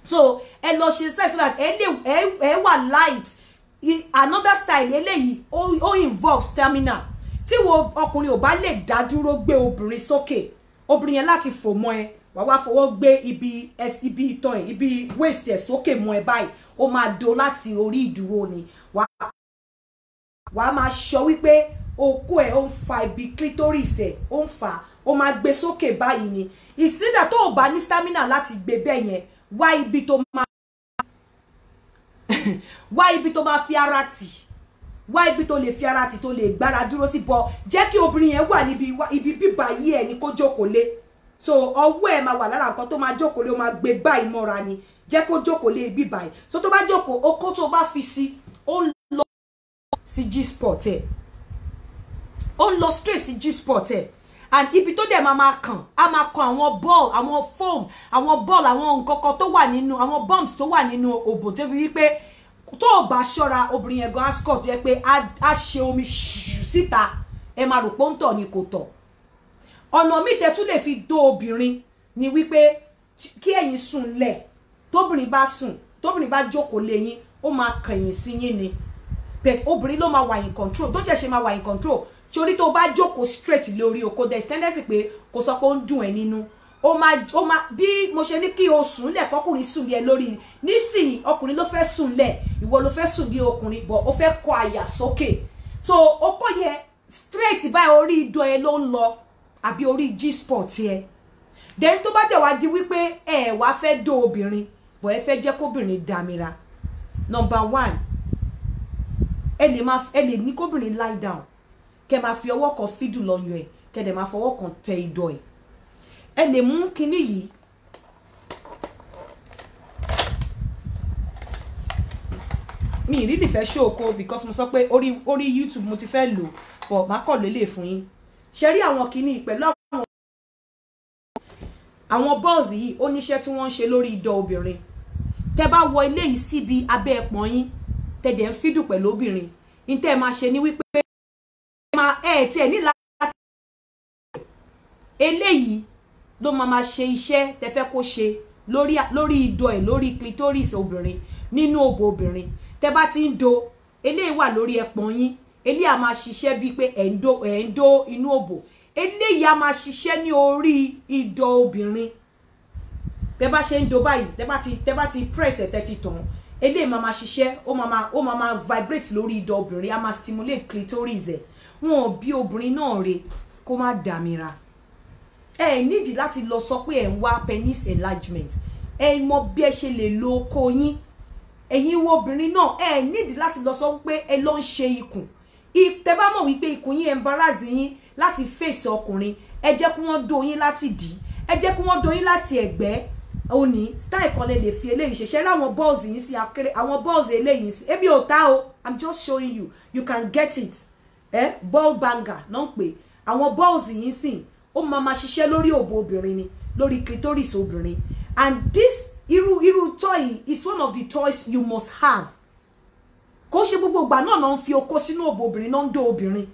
So ẹ lọ ṣe exercise so that ẹ lè ẹ wà light. Another style eléyìí ó involve stamina. Tí wo ọkùnrin ò bá lè dá dúró gbé obìnrin sókè, obìnrin yẹn láti fò mọ́ ẹ, wà wá fọwọ́ gbé ibi itan ẹ, ibi waist ẹ sókè mọ́ ẹ báyìí, ó máa do láti orí ìdúró ni. Wà á máa sọ wípé okó ẹ ó ń fa ibi clitoris ẹ, ó ń fa, ó máa gbé sókè báyìí ni. Ìsídà tó o bá ní stamina láti gbé bẹ́ẹ̀ yẹn, wá ibi tó máa wá ibi tó máa fi ara tì, wá ibi tó lè fi ara tì, tó lè gbára dúró sí, bọ jẹ́ kí obìnrin yẹn wà níbi ibi bíbá yí ẹ ní kó jókòó lé. So ọwọ́ ẹ máa wà lára nǹkan tó máa jókòó lé, ó máa gbé báyìí mọ́ra ni, jẹ́ kó jókòó lé ibi báyìí. So tó bá jókòó, okó tó bá fi sí, ó ń lọ sí G-spot ẹ̀, ó ń lọ straight sí G-spot ẹ̀. And ibi tó dẹ̀ máa kàn, á máa kan àwọn ball, àwọn foam, àwọn ball, àwọn nǹkan kan tó wà nínú, àwọn bumps tó wà nínú òbò, tó fi wípé tó o bá ṣọ́ra, obìnrin yẹn gan ascot tó yẹ pé á ṣe omi síta, ẹ máa rò pé ó ń tọ̀ ni kò tọ̀. Ọ̀nà míì tẹ́ tún lè fi dó obìnrin ni wípé kí ẹ̀yin sùn lẹ̀, tóbìnrin bá sùn, tóbìnrin bá jókòó lé yín, ó máa kẹ̀yìn sí yín ni. But obìnrin ló máa wà in control, tó jẹ́ ṣe máa wà in control. Torí tó bá jókòó straight lórí oko, there is tendency pé kò sọ pé ó ń dùn ẹ́ nínú. Ó máa bí mo ṣe ní kí o sùn lẹ̀, kọkùnrin sùn lé ẹ lórí. Nísìnyí ọkùnrin ló fẹ́ sùn lẹ̀, ìwọ ló fẹ́ sùn bí ọkùnrin, but ó fẹ́ kọ àyà sókè. So okó yẹn straight báyìí orí idọ̀ ẹ ló ń lọ, àbí orí G-spot yẹ. Then tó bá dẹ̀ wá di wípé ẹ wá fẹ́ dó obìnrin, but ẹ fẹ́ jẹ́ kóbìnrin dàmíra. Number one, ẹ lè ní kóbìnrin lie down, kẹ́ máa fi ọwọ́ kan fídù lọ́yàn ẹ̀, kẹ́ dẹ̀ máa fọwọ́ kan tẹ idọ̀ ẹ̀. Ẹ lè mú kinní yìí, mi really fẹ́ ṣòkó because mo sọ pé orí YouTube mo ti fẹ́ lò, but má kọ̀ lélẹ̀ fún yín. Ṣe rí àwọn kinní pẹ̀lú àwọn balls yìí, ó níṣẹ́ tí wọ́n ń ṣe lórí idọ̀ obìnrin. Tẹ́ bá wọ ilé yìí síbi abẹ́ ẹpọ̀n yín, tẹ́ dẹ̀ ń fídù pẹ̀lú obìnrin, ní tẹ́ máa ṣe ní wípé ẹ tí ẹ ní láti eléyìí ló máa ma ṣe iṣẹ́ tẹ́ fẹ́ kó ṣe lórí ìdọ̀ ẹ̀, lórí clitoris obìnrin, nínú òbò obìnrin. Tẹ́ bá ti ń do eléyìí wà lórí ẹpọ̀n yín, eléyìí a máa ṣiṣẹ́ bíi pé ẹ̀ ń do inú òbò, eléyìí a máa ṣiṣẹ́ ní orí ìdọ̀ obìnrin. Tẹ́ bá ṣe ń do báyìí, tẹ́ bá ti press ẹ̀, tẹ́ ti tàn, eléyìí máa ma ṣiṣẹ́, ó máa ma vibrate lórí ìdọ̀ obìnrin, a máa stimulate clitoris ẹ̀. Wọn ò bí obìnrin náà re kó má dàmíra. Ẹ nídìí láti lọ sọ pé ẹ ń wá penis enlargement. Ẹ mọ bí ẹ ṣe lè lo okó yín. Ẹ̀yin wo obìnrin náà, ẹ nídìí láti lọ sọ pé ẹ lọ ń ṣe ikùn. Tẹ́ bá mọ̀ wípé ikùn yín embarrass yín láti face ọkùnrin, ẹ jẹ́ kí wọ́n do yín láti dì, ẹ jẹ́ kí wọ́n do yín láti ẹ̀gbẹ́. Ó ní style kan lè fi eléyìí ṣe. Ṣe láwọn balls yín sí akéré, àwọn balls eléyìí sí ebi ò tá o, I'm just showing you, you can get it. Ball banger náà ń pè àwọn balls yín sìn. Ó máa ma ṣiṣẹ́ lórí òbò obìnrin ni, lórí clitoris obìnrin. And this irú toy is one of the toys you must have. Kò ṣe gbogbo ìgbà náà náà ń fi okó sínú òbò obìnrin náà ń dó obìnrin.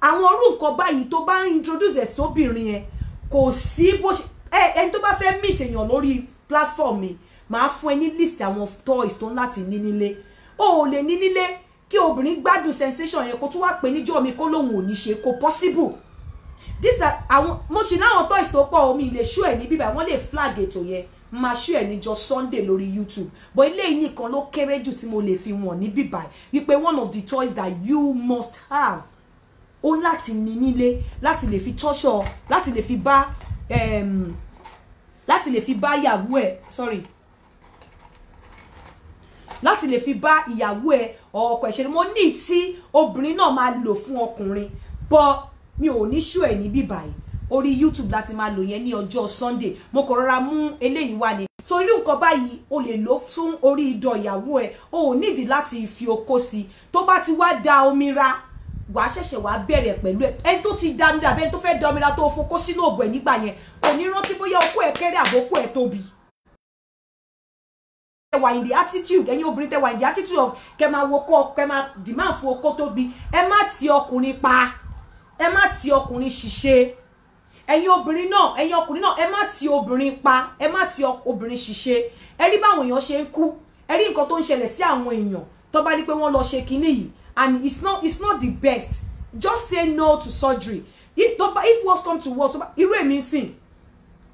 Àwọn orú nǹkan báyìí tó bá ń introduce ẹ̀ sóbìnrin yẹn, kò sí bó ṣe ẹni tó bá fẹ́ meet èèyàn lórí platform mi, màá fún ẹ ní list àwọn toys tó ń láti ní nílé. O ò lè ní nílé kí obìnrin gbádùn sensation yẹn kó tún wá pè níjọ́ mi kó lóun ò ní ṣe, kò possible. This are àwọn mo ṣì láwọn toys tó pọ̀, omi lè show ẹ̀ ní bíbá, wọ́n lè flag ètò yẹn, máa show ẹ̀ níjọ́ Sunday lórí YouTube. But eléyìí nìkan ló kéré jù tí mo lè fi wọ̀n ní bíbá wípé one of the toys that you must have, ó láti ní nílé láti lè fi tọ́ṣọ̀, láti lè fi bá láti lè fi bá ìyàwó ẹ̀, sorry, láti lè fi bá ìyàwó ẹ̀ ọkọ ẹ̀ ṣe. Mo ní tí obìnrin náà máa lò fún ọkùnrin, but mi ò ní show ẹ̀ ní bíbá yìí. Orí YouTube láti máa lò yẹn ní ọjọ́ Sunday. Mo kàn rọra mú eléyìí wá ni. So irú nǹkan báyìí o lè lò fún orí ìdọ̀ ìyàwó ẹ̀, o ò nídìí láti fi okó sí. Tó bá ti wá da omi ra, wàá ṣẹ̀ṣẹ̀ wàá bẹ̀rẹ̀ pẹ̀lú ẹ̀. Ẹni tó ti da omi ra, ẹni tó fẹ́ da omi ra tó fokó sínú òbò ẹ̀ nígbà yẹn, kò ní rántí bóyá okó ẹ̀ kéré àbókó ẹ̀ tóbi. Ẹ wà in the attitude, ẹ̀yin obìnrin tẹ wà in the attitude of kẹ máa wo kó, kẹ máa demand fún okó tóbi, ẹ má ti ọkùnrin pa, ẹ má ti ọkùnrin ṣiṣẹ́. Ẹ̀yin obìnrin náà, ẹ̀yin ọkùnrin náà, ẹ má ti obìnrin pa, ẹ má ti obìnrin ṣiṣẹ́. Ẹ rí báwọn èèyàn ṣe ń kú, ẹ rí nǹkan tó ń ṣẹlẹ̀ sí àwọn èèyàn tó bá ní pé wọ́n lọ ṣe kinní yìí, and it's not the best. Just say no to surgery. If worse come to worse, irú èmi sìn,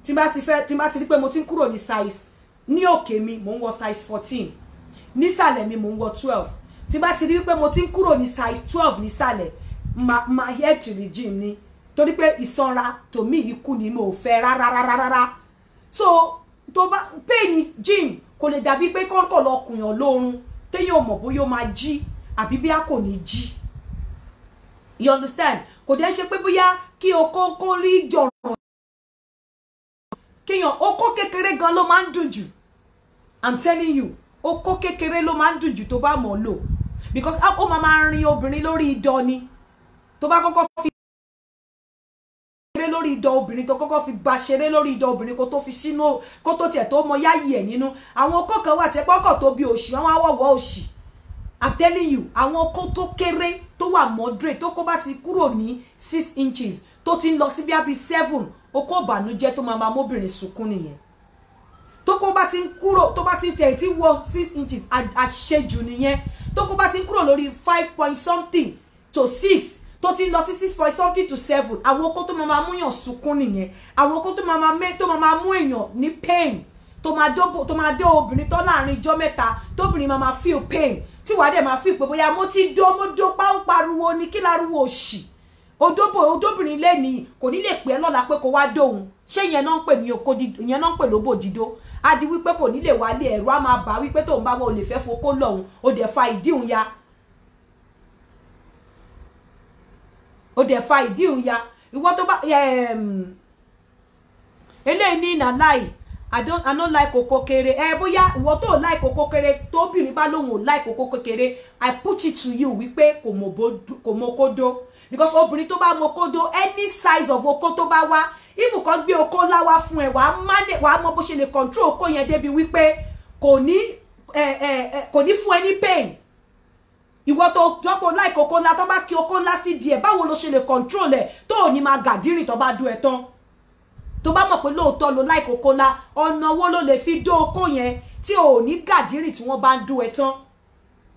tí bá ti fẹ́, tí bá ti rí pé mo ti ń kúrò ní size, ní òkè mi mò ń wọ size 14, nísàlẹ̀ mi mò ń wọ 12. Tí bá ti rí pé mo ti ń kúrò ní size 12 nísàlẹ̀, ma head to the gym ni, torí pé ìsanra to me ikú ni, mo ò fẹ́ rárá rárá rárá. So tó bá pay ní gym, kò lè dàbí pé kọ́kọ́ lọ kùyàn lóorun téèyàn ò mọ̀ bóyá ó máa jí àbí bí a kò ní jí. You understand? Kò dẹ́ ṣe pé bóyá kí o kó rí jọ̀rọ̀ kéèyàn, okó kékeré gan ló máa ń dùn jù. I'm telling you, okó kékeré ló máa ń dùn jù tó bá mọ̀ lò, because ó máa máa rin obìnrin lórí idọ̀ ni. Tó bá kọ́kọ́ fi ṣeré lórí idọ̀ obìnrin, tó kọ́kọ́ fi ba ṣeré lórí idọ̀ obìnrin, kó tó fi sínú, kó tó tiẹ̀ tó mọ yáyì ẹ̀ nínú. Àwọn okó kan wà tí ẹ pọ́kọ̀ tó bí òṣì, wọ́n á wọ̀wọ́ òṣì. I'm telling you, àwọn okó tó kéré tó wà moderate, tó kó bá ti kúrò ní 6 inches tó ti ń lọ sí bí 7, okó ìbànújẹ́ tó máa máa móbìnrin sunkún nìyẹn. Tó kó bá ti ń kúrò, tó bá ti ń tẹ̀ tí wọ 6 inches, àṣejù nìyẹn. Tó kó bá ti ń kúrò lórí 5 point something to 6, tó ti ń lọ sí 6 point something to 7, àwọn okó tó máa máa múyàn sunkún nìyẹn. Àwọn okó tó máa mú èèyàn ní pain, tó máa dó obìnrin tó láàrin ijọ́ mẹ́ta, tóbìnrin máa máa feel pain, tí wàá dẹ̀ máa feel pé bóyá mo ti dó, mo dó pa ń pariwo ni, kí láriwo òṣì. Odóbìnrin lẹ́ni kò ní lè pè é lọ́la pé kó wá dóhun. Ṣé ìyẹn náà ń pè ní oko dídó, ìyẹn náà ń pè lóbò dídó? Á di wípé kò ní lè wálé, ẹ̀rọ á máa bà wípé tóun bá wọ ò lè fẹ́ fokó lọ́hùn, ó dẹ̀ fa ìdí òun ya. Ó dẹ̀ fa ìdí òun ya. Ìwọ tó bá eléyìí ní ìnà láì, I don't like oko kéré. Bóyá ìwọ tó like oko kéré, tóbìnrin bá lóun ò like oko kékeré, I put it to you wípé kò mọ kódó. Because obìnrin tó bá mọ kódó, any size of oko tó bá wá, even kan gbé oko ńlá wá fún ẹ, wàá mọ bó ṣe lè control oko yẹn débi wípé kò ní fún ẹ ní pain. Ìwọ tó jọpọ̀ like oko ńlá, tó bá kí oko ńlá sí díẹ̀, báwo lo ṣe lè control ẹ̀ tó ò ní máa gàdírìn tó bá dún ẹ tán? Tó bá mọ̀ pé lóòótọ́ ló like okó ńlá, ọ̀nà wo ló lè fi dó okó yẹn tí ò ní gàdírì tí wọ́n bá ń dó ẹ tán?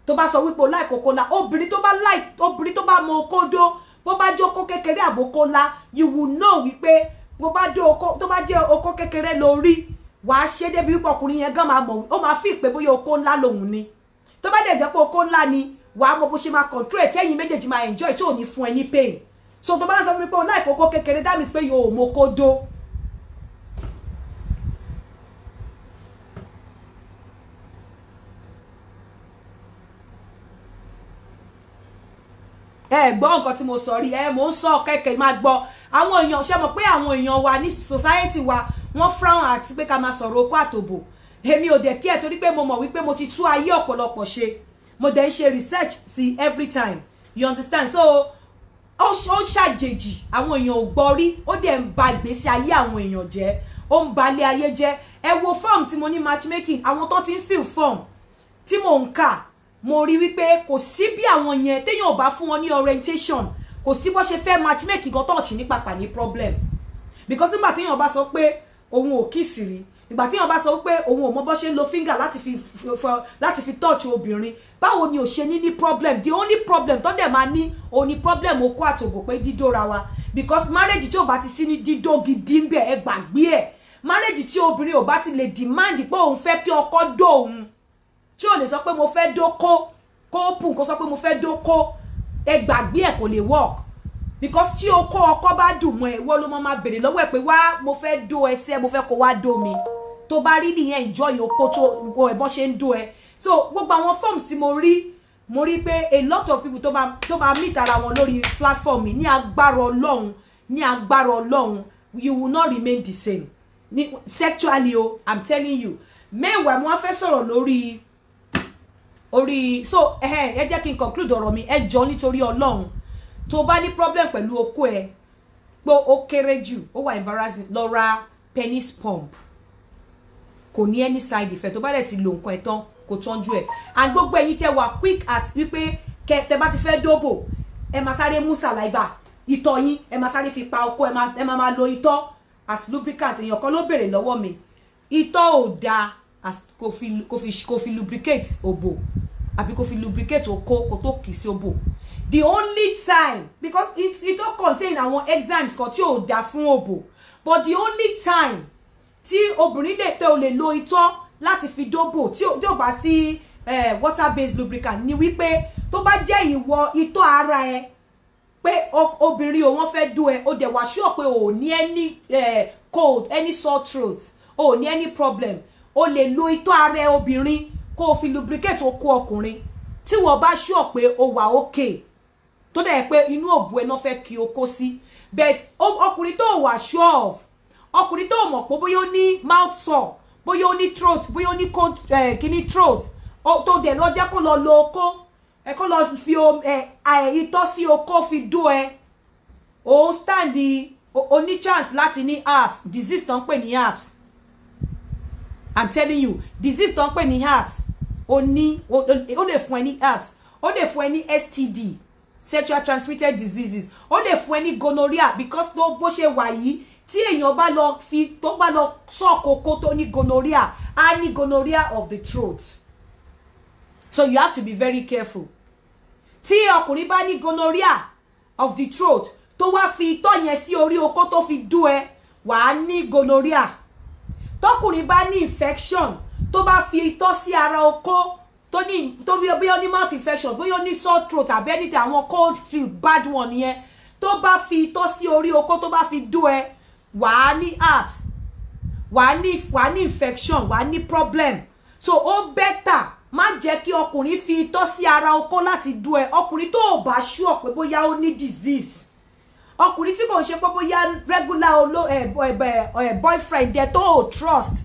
Tó bá sọ wípé o like okó ńlá, obìnrin tó bá like, obìnrin tó bá mọ okó dó, bó bá jókó kékeré àbókó ńlá, you will know wípé bó bá dó okó, tó bá jẹ́ okó kékeré lórí, wàá ṣe débi wípé ọkùnrin yẹn gan máa mọ̀, ó máa fi ìpè bóyá okó ńlá lòun ni. Tó bá dẹ̀ jẹ́ pé okó ńlá ni, wàá mọ bó ṣe máa control ẹ̀ tí ẹ̀yin méjèèjì máa enjoy tí ò ní fún ẹ ní pain. So tó bá ń sọ fún mi pé o like okó kékeré, that means pé yóò mọ okó dó. Ẹ gbọ́ nǹkan tí mo sọ rí, ẹ mò ń sọ kẹ̀kẹ́ máa gbọ́. Àwọn èèyàn ṣe mọ̀ pé àwọn èèyàn wa ní society wa, wọ́n frown àti pé ká máa sọ̀rọ̀ okó àtòbò. Èmi ò dẹ̀ kí ẹ̀, torí pé mo mọ̀ wípé mo ti tú ayé ọ̀pọ̀lọpọ̀ ṣe. Mo dẹ̀ ń ṣe research sí every time, you understand? So ó ṣàjèjì, àwọn èèyàn ò gbọ́ rí, ó dẹ̀ ń ba ìgbésí ayé àwọn èèyàn jẹ́, ó ń ba ilé ayé jẹ́. Ẹ wo form tí mo ní matchmaking, àwọn tó ti ń fill form tí mò ń kà, mo rí wípé kò sí bí àwọn yẹn téèyàn ò bá fún wọn ní orientation, kò sí bó ṣe fẹ́ matchmaking gan tọ́ọ̀chì ní pàpà ní problem. Because nígbà téèyàn bá sọ pé òun ò kiss rí, ìgbà téèyàn bá sọ pé òun ò mọ bó ṣe ń lo finger láti fi touch obìnrin, báwo ni ò ṣe ní problem? The only problem tó dẹ̀ máa ní òun ni problem okó àtòbò, pé dídóra wa. Because marriage tí ò bá ti sí ní dídó gidi ń bẹ̀, ẹ gbàgbé ẹ̀. Marriage tí obìnrin ò bá ti lè demand pé òun fẹ́ kí ọkọ dó òun, tí ò lè sọ pé mo fẹ́ dóko, kó open kó sọ pé mo fẹ́ dóko, ẹ gbàgbé ẹ̀, kò lè work. Because tí okó ọkọ bá dùn mọ́ ẹ, wọ́n ló máa béèrè lọ́wọ́ ẹ̀ pé wá, mo fẹ́ dó ẹsẹ̀, mo fẹ́ kó wá dó mi. Tó bá rí nìyẹn, enjoy okó tó ẹ bọ́ ṣe ń dó ẹ. So gbogbo àwọn forms tí mo rí, mo rí pé a lot of people tó máa meet ara wọn lórí platform mi, ní agbára Ọlọ́run, ní agbára Ọlọ́run, you will not remain the same ní sexually o, I'm telling you. Meanwhile, mo wá fẹ́ sọ̀rọ̀ lórí orí. So ẹ jẹ́ kí n conclude ọ̀rọ̀ mi. Ẹ jọ, nítorí Ọlọ́run, tó bá ní problem pẹ̀lú okó ẹ, pé ó kéré jù, ó wà embarrassing, lọ ra penis pump. Kò ní any side effect. Tó bá dẹ̀ ti lo nǹkan ẹ̀ tán, kò tọ́jú ẹ̀. And gbogbo ẹ̀yin tẹ́ wà quick at wípé tẹ́ bá ti fẹ́ dóbò, ẹ máa sáré mú saliva, ìtọ̀ yín, ẹ máa sáré fi pa okó, ẹ máa lo ìtọ̀ as lubricant. Èèyàn kan ló béèrè lọ́wọ́ mi, ìtọ̀ ò dáa as kò fi lubricate òbò àbí kò fi lubricate okó kò tó kì í sí òbò. The only time, because it don contain àwọn enzymes kan tí ò dáa fún òbò, but the only time tí obìnrin lè tẹ o lè lo itọ́ láti fi dóbò tí ò bá sí water based lubricant ni wípé tó bá jẹ́ ìwọ itọ́ ara ẹ, pé obìnrin o, wọ́n fẹ́ dó ẹ, o dẹ̀ wá sure pé o ò ní any cold, any sore throat, o ò ní any problem, o lè lo itọ́ ara ẹ obìnrin kó o fi lubricate okó ọkùnrin. Tí wọ́n bá sure pé o wà okay, tó dẹ̀ pé inú òbú ẹ náà fẹ́ kí o kó sí. But ọkùnrin tó wà sure of, ọkùnrin tó mọ̀ pé bóyá ó ní mouth sore, bóyá ó ní throat, bóyá ó ní cold kíní throat, tó dẹ̀ lọ jẹ́ kó lọ lo okó ẹ, kó lọ fi itọ́ sí okó fi dó ẹ, o stand o ní chance láti ní herpes, disease tó ń pè ní herpes. I'm telling you, disease tó ń pè ní herpes, o ní ó lè fún ẹ ní herpes, ó lè fún ẹ ní STD, sexual transmitted diseases, ó lè fún ẹ ní gonorrhea. Because tó bó ṣe wà yìí, tí èèyàn bá lọ fi tó bá lọ sọ́kòkò tó ní gonorrhea, á ní gonorrhea of the throat. So you have to be very careful. Tí ọkùnrin bá ní gonorrhea of the throat, tó wá fi itọ́ yẹn sí orí okó tó fi dú ẹ, wàá ní gonorrhea. Tọkùnrin bá ní infection, tó bá fi itọ́ sí ara okó, tó ní tó bí ó ní mouth infection, bóyá ó ní sore throat àbí anything, àwọn cold feel bad one yẹn, tó bá fi itọ́ sí orí okó, tó bá fi dó ẹ, wàá ní herpes, wàá ní infection, wàá ní problem. So ó better, má jẹ́ kí ọkùnrin fi itọ́ sí ara okó láti dó ẹ. Ọkùnrin tó ò bá sure pé bóyá ó ní disease, ọkùnrin tí kò ń ṣe pé bóyá regular olo ẹ ẹ boyfriend ẹ tó ò trust,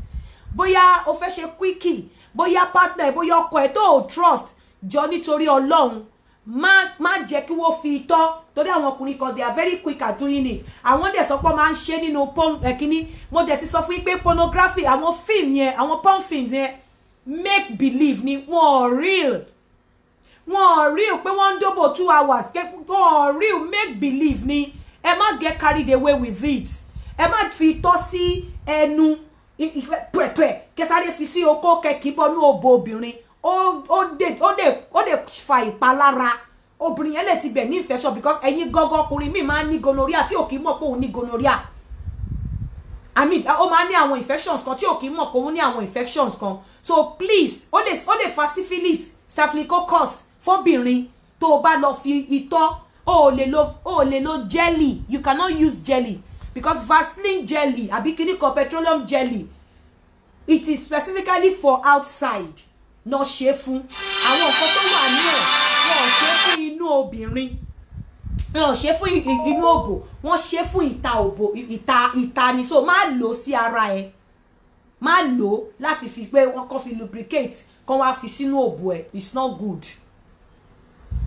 bóyá o fẹ́ ṣe quickie, bóyá partner ẹ, bóyá ọkọ ẹ tó ò trust, jọ nítorí Ọlọ́run, má jẹ́ kí wọ́n fi itọ́. Torí àwọn ọkùnrin kan, they are very quick at doing it. Àwọn dẹ̀ sọ pé wọ́n máa ń ṣe nínú porn kínní. Mo dẹ̀ ti sọ fún yín pé pornography, àwọn film yẹn, àwọn porn films yẹn, make believe ni. Wọ́n ò real, wọ́n ò real pé wọ́n ń dóbò 2 hours. Wọ́n ò real, make believe ni. Ẹ má get carried away with it. Ẹ má fi itọ́ sí ẹnu pẹ̀pẹ̀ kẹsàrẹ́ fi sí okó kẹkì bọ́nú òbò obìnrin. Ó lè fa ìpalára. Obìnrin yẹn lè ti bẹ̀ ní infection, because ẹ̀yin gangan ọkùnrin míì máa ń ní gonorrhea tí ò kì í mọ̀ pé òun ní gonorrhea. I mean, ó máa ń ní àwọn infections kan tí ò kì í mọ̀ pé òun ní àwọn infections kan. So please, ó lè fa syphilis, staphylococcus fóbìnrin tó o bá lọ fi itọ́. O ò lè lo jelly. You cannot use jelly, because Vaseline jelly àbí kíní kan petroleum jelly, it is specifically for outside náà ṣe fún. Àwọn nǹkan tó wà ní ẹ̀, wọn ò ṣe fún inú obìnrin, wọn ò ṣe fún inú òbò, wọn ṣe fún ìta òbò, ìta ni. So má lò ó sí ara ẹ, má lò ó láti fi pé wọn kàn fi lubricate kàn wá fi sínú òbò ẹ. It's not good.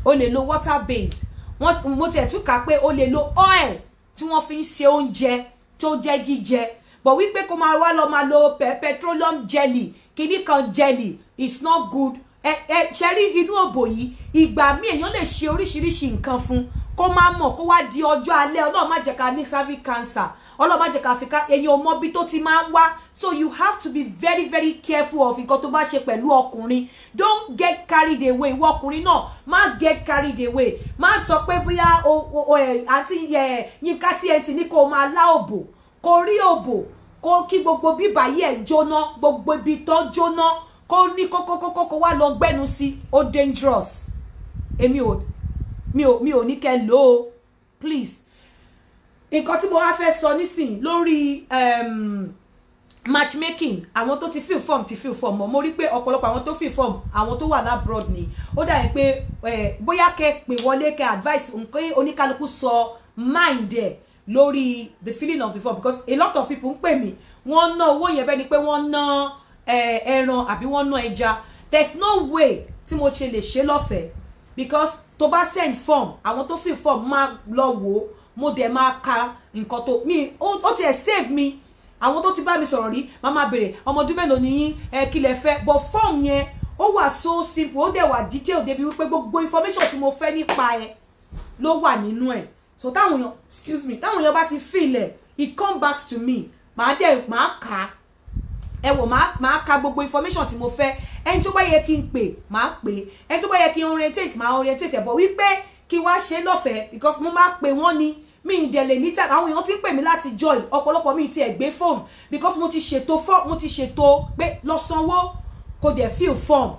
O lè lo water base. Wọ́n mo tiẹ̀ tún kà pé o lè lo oil tí wọ́n fi ń ṣe oúnjẹ tó jẹ́ jíjẹ, but wípé kó máa wá lọ máa lo petroleum jelly, kíní kan jelly, it's not good. Ẹ ṣe rí inú òbò yìí, ìgbà míì èèyàn lè ṣe oríṣiríṣi nǹkan fún kó má mọ̀, kó wá di ọjọ́ alẹ́. Ọlọ́run má jẹ́ ká ní cervical cancer, Ọlọ́run má jẹ́ ká fi ká. Èèyàn ò mọ bí tó ti máa ń wá. So you have to be very, very careful of nǹkan tó bá ṣe pẹ̀lú ọkùnrin. Don't get carried away. Ìwọ ọkùnrin náà, má get carried away. Má sọ pé bóyá o ẹ àti ẹ Yínká TNT ní kó o máa lá òbò, kó rí òbò, kó kí gbogbo bíbà yìí ẹ̀ jóná, gbogbo ibi tó jóná, kó ní kókókókó, kó wá lọ gbẹ́nu sí. Ó dangerous. Èmi ò mi ò ní kẹ́ lò ó, please. Nǹkan tí mo wá fẹ́ sọ nísìnyí lórí matchmaking, àwọn tó ti fill form ti fill form mọ́. Mo rí pé ọ̀pọ̀lọpọ̀ àwọn tó fill form, àwọn tó wà l'abroad ni. Ó dàbí pé bóyá kẹ́ pè wọlé, kẹ́ advice nǹkan, oníkálukú sọ mind ẹ̀ lórí the filling of the form, because a lot of people ń pè mí, wọ́n ná owó yẹn bẹ́ẹ̀ ni pé wọ́n ná ẹran àbí wọ́n ná ẹja. There's no way tí mo ṣe lè ṣe lọ́fẹ̀ẹ́, because tó bá send form, àwọn tó fill form máa lọ wò ó, mo dẹ̀ máa ka nǹkan tó mi ó tiẹ̀ save mi. Àwọn tó ti bá mi sọ̀rọ̀ rí, máa máa béèrè, ọmọ ọdún mélòó ni yín, ẹ kí lẹ fẹ́? But form yẹn, ó wà so simple, ó dẹ̀ wà detail débi wípé gbogbo information tí mo fẹ́ nípa ẹ ló wà nínú ẹ̀. So táwọn èèyàn, excuse me, táwọn èèyàn bá ti fill ẹ̀, it come back to me, màá dẹ̀ màá kà á. Ẹ wò, máa ka gbogbo information tí mo fẹ́. Ẹni tó bá yẹ kí n pè, máa pè. Ẹni tó bá yẹ kí n orientate, máa orientate ẹ̀. Bọ̀ wípé kí wá ṣe lọ́fẹ̀ẹ́, because mo máa pè wọ́n ni, mi ì dẹ̀ lè ní tag. Àwọn èèyàn ti ń pè mí láti join, ọ̀pọ̀lọpọ̀ mi ti ẹ̀ gbé phone, because mo ti ṣètò form, mo ti ṣètò pé lọ sanwó, kò dẹ̀ fill form.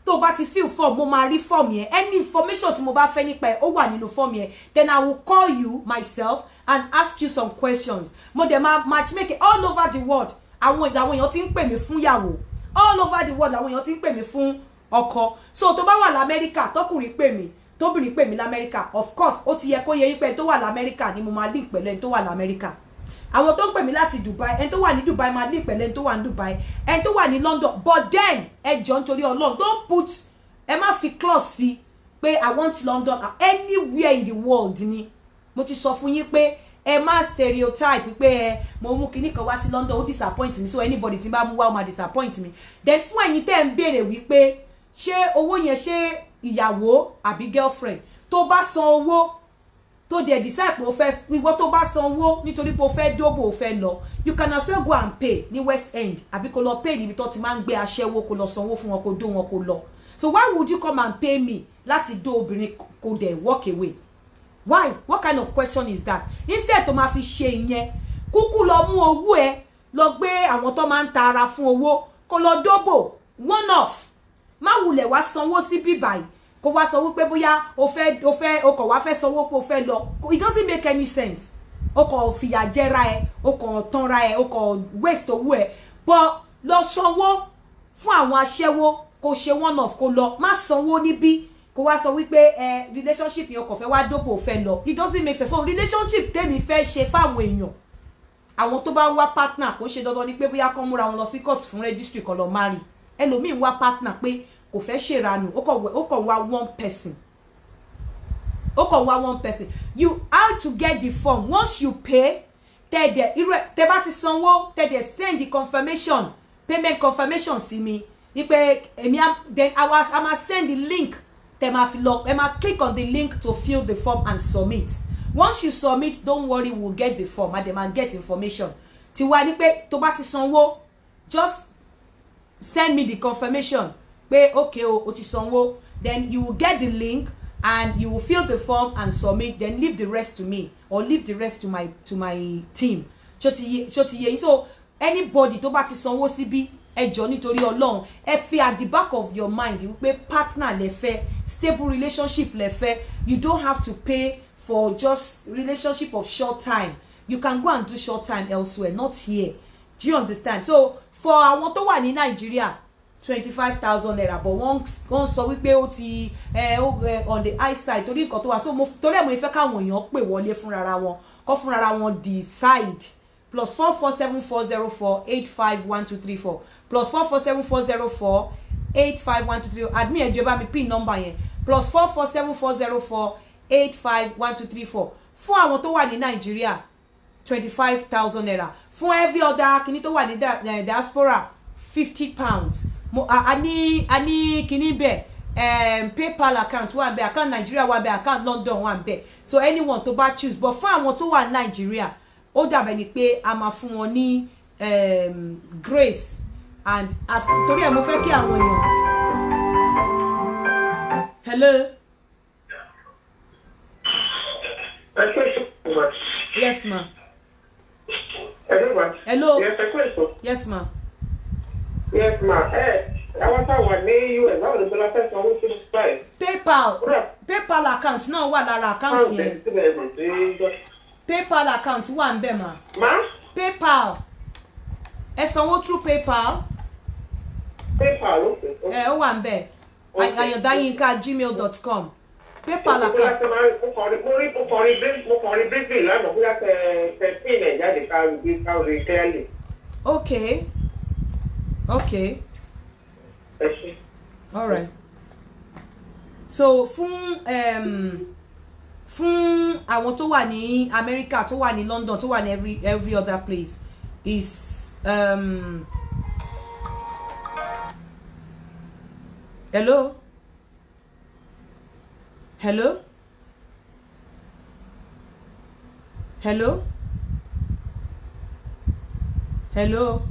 Tó o bá ti fill form, mo máa rí form yẹn. Any information tí mo bá fẹ́ nípa ẹ̀, ó wà nínú form yẹn. Then I will call you myself and ask you some questions. Mo dẹ̀ máa matchmake all over the world. Àwọn èèyàn ti ń pè mí fún yàwó all over the world, àwọn èèyàn ti ń pè mí fún ọkọ. So tó bá wà lamẹ́ríkà, tọkùnrin pè mí, tóbìnrin pè mí lamẹ́ríkà, of course ó ti yẹ kó yẹ yín pé ẹni tó wà lamẹ́ríkà ni mo máa link pẹ̀lú ẹni tó wà lamẹ́ríkà. Àwọn tó ń pè mí láti Dubai, ẹni tó wà ní Dubai máa link pẹ̀lú ẹni tó wà ní Dubai, ẹni tó wà ní London. But then, ẹ jọ̀ọ́, nítorí Ọlọ́run, don't put, ẹ má fi clause sí pé I want London. Anywhere in the world ni. Mo ti sọ fún yín pé ẹ má stereotype pé ẹ mo mú kinní kan wá sí London, ó disappoint me, so anybody tí bá mú wá, ó máa disappoint me. Then fún ẹ̀yin tẹ́ ń béèrè wípé ṣé owó yẹn, ṣé ìyàwó àbí girlfriend, tó bá san owó, tó dẹ̀ decide pé o fẹ́, ìwọ tó bá san owó nítorí pé o fẹ́ dóbò, o fẹ́ lọ, you can also go and pay ní West End, àbí kó lọ pay níbi tó ti máa ń gbé aṣẹ́wó, kó lọ sanwó fún wọn, kó dó wọn, kó lọ. So why would you come and pay me láti dó obìnrin, kó dẹ̀ walk away? Why? What kind of question is that? Instead tó máa fi ṣe ìyẹn, kúkú lọ mú owó ẹ, lọ gbé àwọn tó máa ń ta ara fún owó, kó lọ dóbò one off. Má wulẹ̀ wá sanwó sí bíbáyìí, kó wá sọ wípé bóyá o fẹ́ o kàn wá fẹ́ sanwó pé o fẹ́ lọ. It doesn't make any sense. O kàn fìyà jẹra ẹ, o kàn tanra ẹ, o kàn waste owó ẹ. But lọ sanwó fún àwọn aṣẹ́wó, kó ṣe one off, kó lọ. Má sanwó níbí, kó wá sọ wípé ẹ relationship yẹn, o kàn fẹ́ wá dóbò, fẹ́ lọ. It doesn't make sense. So relationship tèmi fẹ́ ṣe fáwọn èèyàn, àwọn tó bá ń wá partner, kò ṣe dandan ni pé bóyá kán múra wọn lọ sí court fún registry kan lọ marry. Ẹlòmíì ń wá partner pé kò fẹ́ ṣèranù, ó kàn wá one person, ó kàn wá one person. You, how to get the form: once you pay, tẹ̀dẹ̀ irú ẹ̀, tẹ́ bá ti sanwó, tẹ̀dẹ̀ send the confirmation, payment confirmation sí mi wípé èmi á, then I ma send the link tẹ́ máa fi lọ. Ẹ máa click on the link to fill the form and submit. Once you submit, don't worry, we'll get the form and dem get information. Tiwa ní pé tó bá ti sanwó, just send me the confirmation pé okay o, o ti sanwó. Then you will get the link and you will fill the form and submit. Then leave the rest to me or leave the rest to my team. Ṣó ti yé yín? So anybody tó bá ti sanwó síbí, ẹ jọ̀ọ́ nítorí Ọlọ́run, ẹ fi at the back of your mind wípé partner lẹ fẹ́, stable relationship lẹ fẹ́. You don't have to pay for just relationship of short time. You can go and do short time elsewhere, not here. Do you understand? So for àwọn tó wà ní Nàìjíríà, 25,000 naira, but wọ́n sọ wípé ó ti on the high side torí nǹkan tó wà. So torí ẹ̀ mo fẹ́ káwọn èèyàn pè wọlé fúnrara wọn, kọ́ fúnrara wọn decide. +4 4 7 4 0 4 8 5 1 2 3 4 +4 4 7 4 0 4 8 5 1 2 3. Admin ẹ jọ̀ọ́ bá mi pin number yẹn. +4 4 7 4 0 4 8 5 1 2 3 4 fún àwọn tó wà ní Nàìjíríà, 25,000 naira. Fún every other kìíní tó wà ní diaspora, £50. Mo a ní kìíní bẹ́ẹ̀, PayPal account wà bẹ́ẹ̀, account Nàìjíríà wà bẹ́ẹ̀, account London wà bẹ́ẹ̀. So anyone tó bá choose, but fún àwọn tó wà ní Nàìjíríà, ó dàbẹ̀ ni pé a máa fún wọn ní grace and torí ẹ̀ mo fẹ́ kí àwọn èèyàn. Hello. Yes ma. Hello. Hello. Yes, yes ma. Yes ma. Àwọn tá wà ní US, báwo ni Bọ́lá fẹ́ sanwó sí báyìí? PayPal PayPal account náà wà lára account yẹn. PayPal account wà ń bẹ̀ mà. Ma? PayPal. Ẹ sanwó through PayPal. PayPal, okay. Ẹ ó wà ń bẹ̀. ayodayinka@gmail.com. PayPal account. Mo kàn rí briefly lánàá bóyá tẹ pin ẹ̀ jáde ká rí clearly. Okay. Okay. Ẹ ṣé. All right. So fún àwọn tó wà ní America, tó wà ní London, tó wà ní every other place is hello? Hello? Hello? Hello?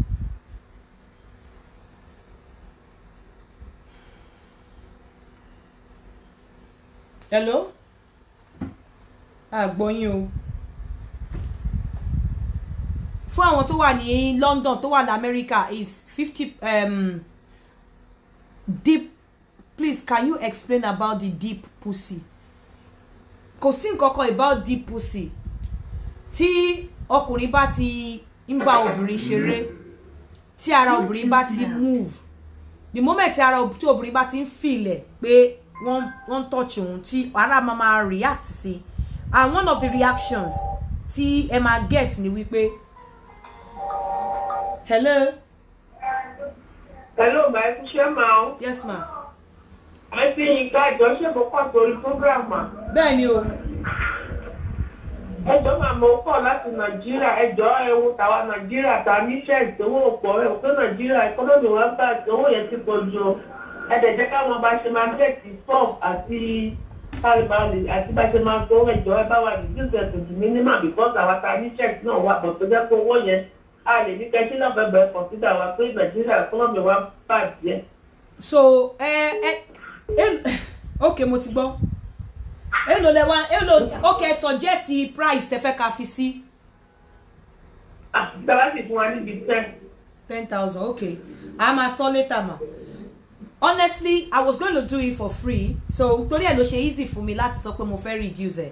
Hello? Àgbọ̀ yín o. Fún àwọn tó wà ní London, tó wà ní America is 50 deep. Please, can you explain about the deep pussy? Kò sí nǹkan kan about deep pussy. Tí ọkùnrin bá ti ń bá obìnrin ṣeré, tí ara obìnrin bá ti move, the moment tí ara tí obìnrin bá ti ń feel pé wọ́n touch òun, tí ara máa máa react sí. And one of the reactions tí ẹ máa get ni wípé hello. Hello, ma, ẹ ṣé ma o. Yes ma. Ẹ ti Yinka àjọ ṣé mo kọ́ torí program ma. Bẹ́ẹ̀ ni o. Ẹjọ́ máa mo kọ́ láti Nàìjíríà, ẹjọ́ ẹ wo tàwa Nàìjíríà ta níṣẹ́ ìṣòwò pọ̀ ẹ pé Nàìjíríà ẹkọ́nọ́mì wa bá owó yẹn ti pọ̀ jù. Ẹ dẹ̀ jẹ́ káwọn bá ṣe máa gẹ̀ẹ́tì fọ́ọ̀mù àti kálíbálì àti bá ṣe máa tó ẹjọ́ ẹ bá wà ní business to minimum because àwa ta níṣẹ́ náà wà bọ̀ tó jẹ́ pé owó yẹn a lè ní kẹ́sí náà fẹ́ bẹ̀rẹ̀ consider wa pé Nàìjíríà ẹkọ́nọ́mì wa bàjẹ́. So ok mo ti gbọ́. Èló lẹ wá, èló, okay, suggest the price tẹ́ fẹ́ ká fi sí. Ah, bàbá sì fún wa níbi 10,000, okay. A máa sọ later ma. Honestly, I was going to do it for free. So torí ẹ̀ ló ṣe easy fún mi láti sọ pé mo fẹ́ reduce ẹ̀.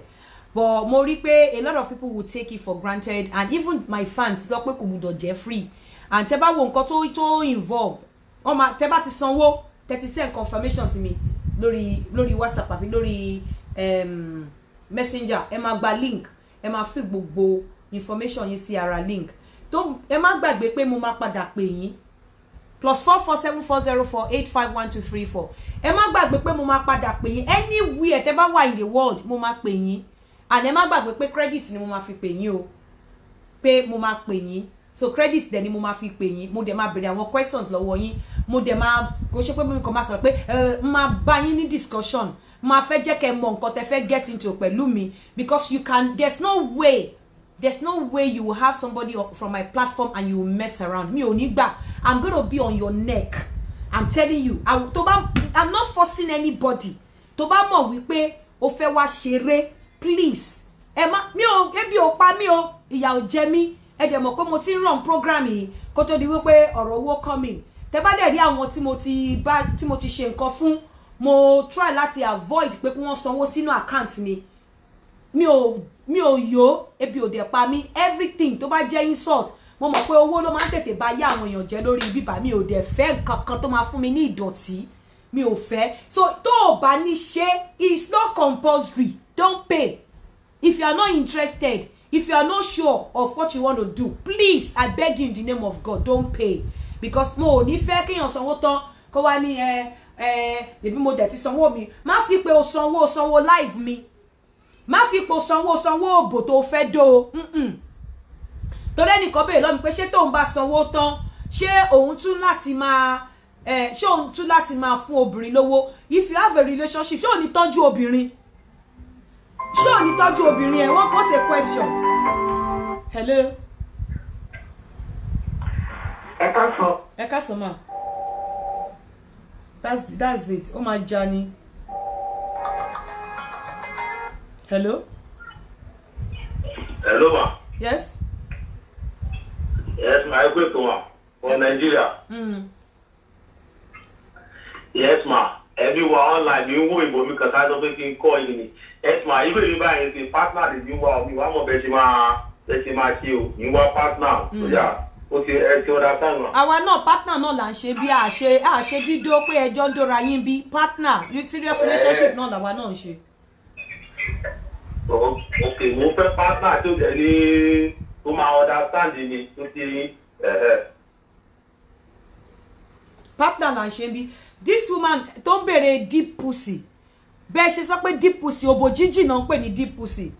But mo rí pé a lot of people will take it for granted, and even my fans sọ pé kò gbọ́dọ̀ jẹ́ free. And tẹ́ bá wo nǹkan tó involve, wọ́n máa tẹ́ bá ti sanwó, tẹ́ ti send confirmation sí mi lórí WhatsApp àbí lórí messenger, ẹ máa gba link, ẹ máa fi gbogbo information yín sí ara link. Tó ẹ má gbàgbé pé mo máa padà pè yín. +4 4 7 4 0 4 8 5 1 2 3 4. Ẹ má gbàgbé pé mo máa padà pè yín anywhere tẹ́ bá wà in the world, mo máa pè yín. And ẹ má gbàgbé pé credit ni mo máa fi pè yín o, pé mo máa pè yín. So credit dẹ̀ ni mo máa fi pè yín. Mo dẹ̀ máa béèrè àwọn questions lọ́wọ́ yín. Mo dẹ̀ máa kò ṣe pé mo kàn máa sọ̀rọ̀ pé máa bá yín ní discussion, Máa fẹ́ jẹ́ kẹ́ mọ̀ nǹkan tẹ́ fẹ́ get into pẹ̀lú mi, because you can, there's no way you will have somebody from my platform and you will mess around. Mi ò ní gbà. I'm gonna be on your neck. I'm telling you. I'm not forcing anybody. Tó bá mọ̀ wípé o fẹ́ wá ṣeré, please. Ẹ má mi ò, ebi ò pa mí o, ìyà ò jẹ mí. Ẹ dẹ̀ mọ̀ pé mo ti ń run program yìí kó tó di wípé ọ̀rọ̀ owó coming. Tẹ́ bá dẹ̀ rí àwọn tí mo ti bá, tí mo ti ṣe nǹkan fún, mo try láti avoid pé kí wọ́n sanwó sínú account mi. Mi ò yó, ebi ò dẹ̀ pa mí. Everything tó bá jẹ́ insult, mo mọ̀ pé owó ló máa ń tètè bá yá àwọn èèyàn jẹ́ lórí bíbá. Mi ò dẹ̀ fẹ́ nǹkan kan tó máa fún mi ní ìdọ̀tí. Mi ò fẹ́. So tó o bá ní ṣe, it's not compulsory. Don't pay. If you are not interested, if you are not sure of what you want to do, please, I beg you in the name of God, don't pay. Because mo ò ní fẹ́ kéèyàn sanwó tán kó wá ní ẹbí mo dẹ̀ ti sanwó mi. Má fi pé o sanwó live mi. Má fi pé o sanwó òbò tó fẹ́ dó o. Torí ẹnìkan béèrè lọ́wọ́ mi pé ṣé tóun bá sanwó tán, ṣé òun tún láti máa ṣé òun tún láti máa fún obìnrin lówó? If you have a relationship, ṣé ò ní tọ́jú obìnrin? Ṣé ò ní tọ́jú obìnrin ẹ̀? What a question. Hello. Ẹ káàsán. Ẹ káàsán ma. That's it. Ó máa já ni. Hello. Hello ma. Yes. Yes ma, ẹ kú ètò ma. From Nigeria. Yes ma, ẹbí wa online mi ń wo ìbò mi kàn sáré sọ pé kí n kọ́ yìí ni. Yes ma, irú èmi báyìí ṣe partner lè ní wá mi wá mọ̀ bẹ́ẹ̀ ṣe máa ṣe o, ní wá partner tó yà ó ti ẹ ti ọ̀dà sáà náà. Àwa náà partner náà là ń ṣe bí a ṣe dídó pé ẹjọ́ ń dóra yín bí partner, serious relationship náà làwa náà ń ṣe. Ok, mo fẹ́ partner tó jẹ́ ní tó máa understand mi tó ti. Partner là ń ṣe bí. This woman tó ń béèrè deep pussy, bẹ́ẹ̀ ṣe sọ pé deep pussy, òbò jíjì náà ń pè ní deep pussy.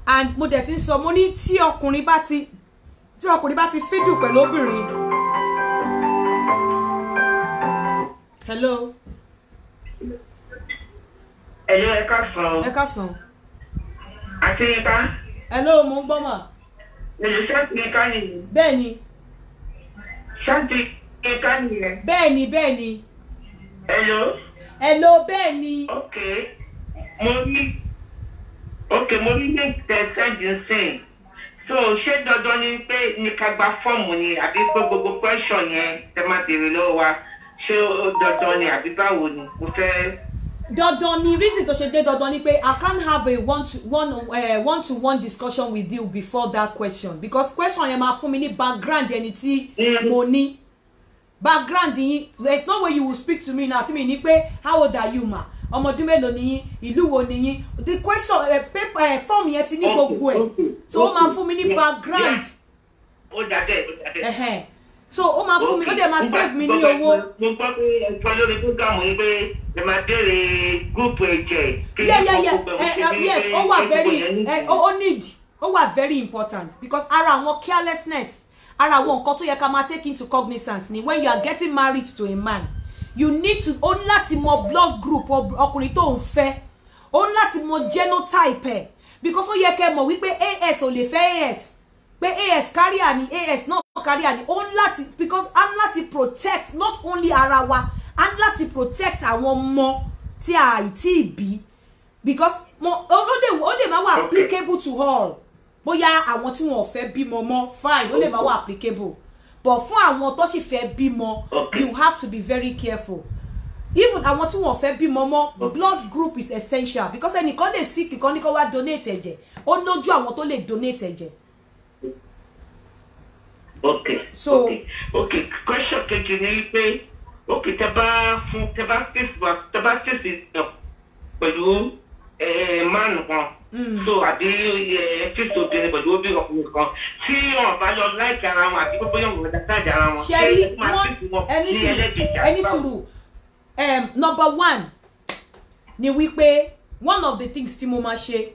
And mo dẹ̀ ti ń sọ, mo ní tí ọkùnrin bá ti fídùn pẹ̀lú obìnrin. Hello. Hello, ẹ káàsán. Ẹ káàsán. Àti Yínká. Hello, mo ń gbọ́ mà. Èlò ṣáàtì Yínká nìyẹn. Bẹ́ẹ̀ni. Ṣáàtì Yínká nìyẹn. Bẹ́ẹ̀ni, bẹ́ẹ̀ni. Hello. Hello, bẹ́ẹ̀ni. Ok, mo rí link tẹ send sin. So ṣé dandan ni pé ní ká gba fọ́ọ̀mù ni àbí pé gbogbo question yẹn tẹ máa béèrè lọ́wọ́ wa, ṣé dandan ni àbí báwo ni? Mo fẹ́. Dandan ni. Reason tó ṣe dé dandan ni pé I can't have a one-to-one discussion with you before that question, because question yẹn máa fún mi ní background ẹni tí mo ní. Background yín, there is no way you will speak to me now tí mi ní pé how old are you ma, ọmọ ọdún mélòó ni yín, ìlú wo ni yín. The question paper form yẹn ti ní gbogbo ẹ̀, so ó máa fún mi ní background. Ó dà bẹ́ẹ̀, ó dà bẹ́ẹ̀. So ó máa fún mi, ó dẹ̀ máa save mi ní owó. Mo gbọ́ pé ẹ sọ lórí program yìí pé ẹ máa béèrè group ẹ̀jẹ̀. Yes, ó wà very ó need, ó wà very important, because ara àwọn carelessness, ara àwọn nǹkan tó yẹ ká máa take into cognizance ni when you are getting married to a man, you need to, ó ní láti mọ blood group ọkùnrin tó ń fẹ́, ó ní láti mọ genotype ẹ̀, because ó yẹ kẹ́ mọ̀ wípé AS ò lè fẹ́ AS, pé AS carrier ni, AS náà carrier ni. Ó ní láti, because a ní láti protect not only ara wa, a ní láti protect àwọn ọmọ tí a ì tí ì bí, because ó lè má wà applicable to all. Bóyá àwọn tí wọn ò fẹ́ bímọ mọ́, fine, ó lè má wà applicable, but fún àwọn tó sì fẹ́ bímọ, you have to be very careful. Even àwọn tí wọn ò fẹ́ bímọ mọ́, blood group is essential, because ẹnìkan lè sick, kan ní kó wá donate ẹ̀jẹ̀, ó lójú àwọn tó lè donate ẹ̀jẹ̀. Okay. So okay, question kejì ni pé okay, tẹ́ bá fún, tẹ́ bá fèsì pẹ̀lú man kan, so àbí fèsì obìnrin pẹ̀lú obìnrin ọkùnrin kan tí wọn bá lọ láìka ara wọn àbí gbogbo yóò wọ́n dáadáa ara wọn. Ṣe rí wọn, ẹni sùúrù. Number one ni wípé one of the things tí mo máa ṣe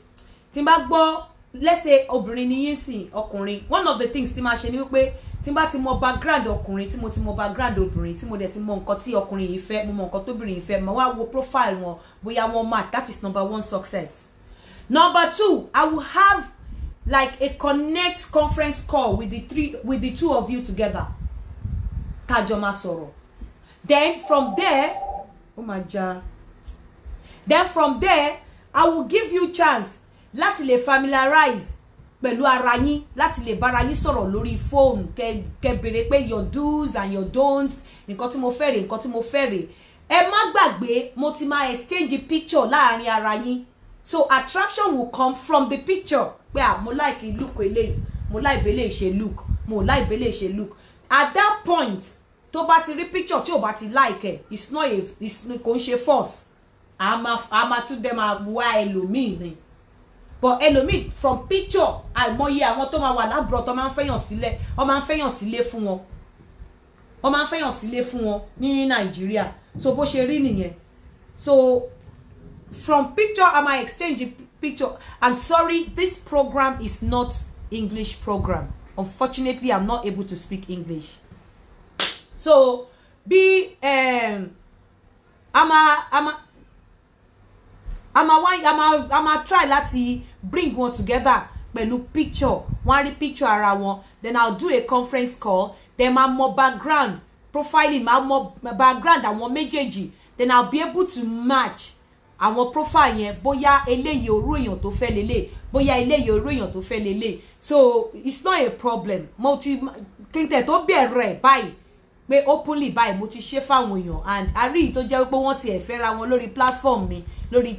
tí n bá gbọ́, let's say obìnrin ni yín sìn ọkùnrin, one of the things tí máa ṣe ni wípé Tí n bá ti mọ background ọkùnrin, tí mo ti mọ background obìnrin, tí mo dẹ̀ ti mọ nǹkan tí ọkùnrin yìí fẹ́, mo mọ nǹkan tóbìnrin yìí fẹ́, màá wá wo profile wọn bóyá wọ́n match. That is number one success. Number two, I will have like a connect conference call with the two of you together. Tá jọ máa sọ̀rọ̀. Then from there, oh my God. Then from there, I will give you chance láti lè familiarize pẹ̀lú ara yín, láti lè bára yín sọ̀rọ̀ lórí phone, kẹ́ béèrè pé your do's and your don'ts, nǹkan tí mo fẹ́ rè, nǹkan tí mo fẹ́ rè. Ẹ má gbàgbé, mo ti máa exchange picture láàrin ara yín. So attraction will come from the picture. Pé ah, mo like look eléyìí, mo like bele ṣe look, mo like bele ṣe look. At that point, tó bá ti rí picture tí ò bá ti like ẹ, it's not a, it's kò ń ṣe force. A máa tún dẹ́ máa wá ẹlòmíì ni. But ẹlòmíì from picture, àìmọye àwọn tó máa wà lábúrò tó máa ń fẹ́yàn sílẹ̀, wọ́n máa ń fẹ́yàn sílé fún wọn. Wọ́n máa ń fẹ́yàn sílé fún wọn ní Nàìjíríà. So bó ṣe rí nìyẹn. So from picture, I might exchange the picture. I'm sorry, this program is not English program. Unfortunately, I'm not able to speak English. So bí I'm try láti bring one together pẹ̀lú picture. Wọ́n á rí picture ara wọn. Then I'll do a conference call. Then máa mọ background profiling, máa mọ background àwọn méjèèjì. Then I'll be able to match àwọn profile yẹn, bóyá eléyìí orú èèyàn tó fẹ́ lélẹ̀, bóyá eléyìí orú èèyàn tó fẹ́ lélẹ̀. So it's not a problem. Mo ti kí n tẹ̀ tó bẹ̀rẹ̀ báyìí pé openly báyìí mo ti ṣe fáwọn èèyàn, and a rí tó jẹ́ pé wọ́n ti ẹ̀ fẹ́ra wọn lórí platform mi, lórí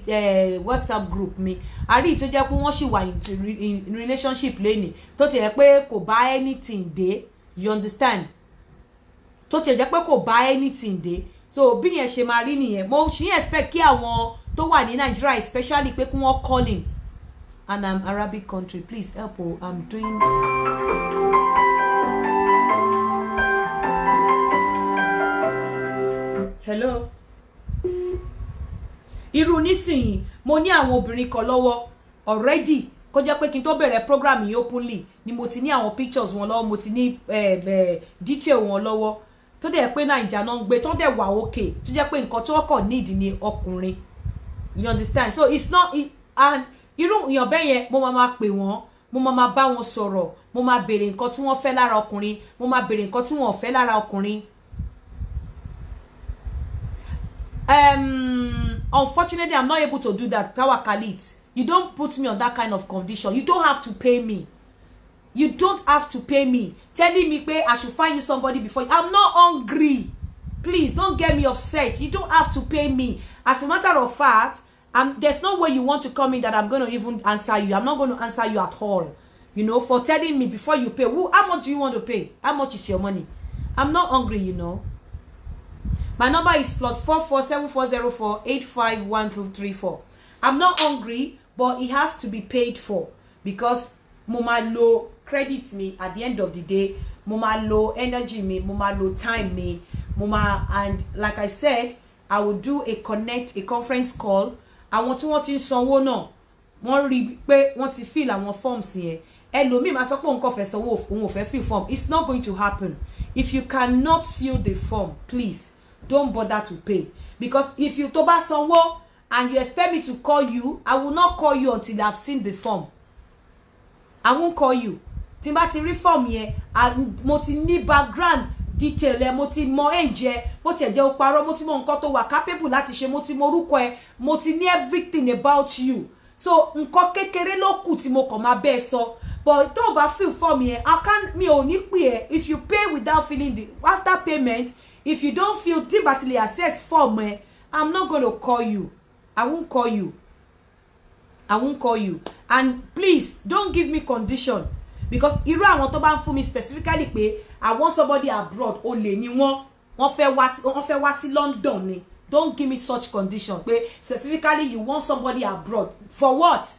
WhatsApp group mi. A rí tó jẹ́ pé wọ́n sì wà in relationship lẹ́nìí, tó ti jẹ́ pé kò bá anything dé, you understand, tó ti jẹ́ pé kò bá anything dé. So bí yẹn ṣe máa rí nìyẹn. Mo ṣì ń expect kí àwọn tó wà ní Nigeria especially pé kí wọ́n call in. And I'm Arabic country, please help o, I'm doing. Hello. Irú nísìnyí mo ní àwọn obìnrin kan lọ́wọ́ already, kó jẹ́ pé kí n tó bẹ̀rẹ̀ program yìí openly ni mo ti ní àwọn pictures wọn lọ́wọ́, mo ti ní detail wọn lọ́wọ́, tó dẹ̀ pé Naija náà ń gbé, tó dẹ̀ wà okay, tó jẹ́ pé nǹkan tó kọ̀ need ni ọkùnrin, you understand. So it's not and irú èèyàn bẹ́ẹ̀ yẹn mo máa máa pè wọ́n, mo máa máa bá wọn sọ̀rọ̀, mo máa béèrè nǹkan tí wọ́n fẹ́ lára ọkùnrin, mo máa béèrè nǹkan tí wọ́n ò fẹ́ lára ọkùnrin. Unfortunately, I'm not able to do that. Tawakalit, you don't put me on that kind of condition. You don't have to pay me. You don't have to pay me. Telling me pé I should find you somebody before. I'm not hungry. Please don't get me upset. You don't have to pay me. As a matter of fact, there's no way you want to come in that I'm going to even answer you. I'm not going to answer you at all. You know, for telling me before you pay. How much do you want to pay? How much is your money? I'm not hungry, you know. My number is +44 7404 851234. I'm not hungry, but it has to be paid for, because mo máa lo credit mi at the end of the day, mo máa lo energy mi, mo máa lo time mi, mo máa, and like I said, I will do a conference call. Àwọn tí wọ́n ti ń sanwó náà, wọ́n rí pé wọ́n ti fill àwọn forms yẹn. Ẹlòmíì máa sọ pé òun kò fẹ́ sanwó, òun ò fẹ́ fill form. It's not going to happen. If you cannot fill the form, please don't bother to pay. Because if you tó bá sanwó and you expect me to call you, I will not call you until I've seen the form. I won't call you. Tí n bá ti rí form yẹn, mo ti ní background detail ẹ, mo ti mọ age ẹ, bó tiẹ̀ jẹ́ ó parọ́, mo ti mọ nǹkan tó wà capable láti ṣe, mo ti mọ orúkọ ẹ, mo ti ní everything about you. So nǹkan kékeré ló kù tí mo kàn máa bẹ́ẹ̀ sọ. But tó o bá fill form yẹn, I can't, mi ò ní pè ẹ́. If you pay without filling the, after payment, if you don't fill, tí n bá ti lè access form ẹ, I'm not gonna call you. I won't call you. I won't call you. And please don't give me condition, because irú àwọn tó bá ń fún mi specifically pé I want somebody abroad, olè ni wọ́n, wọ́n fẹ́ wá sí London ni. Don't give me such condition pé specifically you want somebody abroad. For what?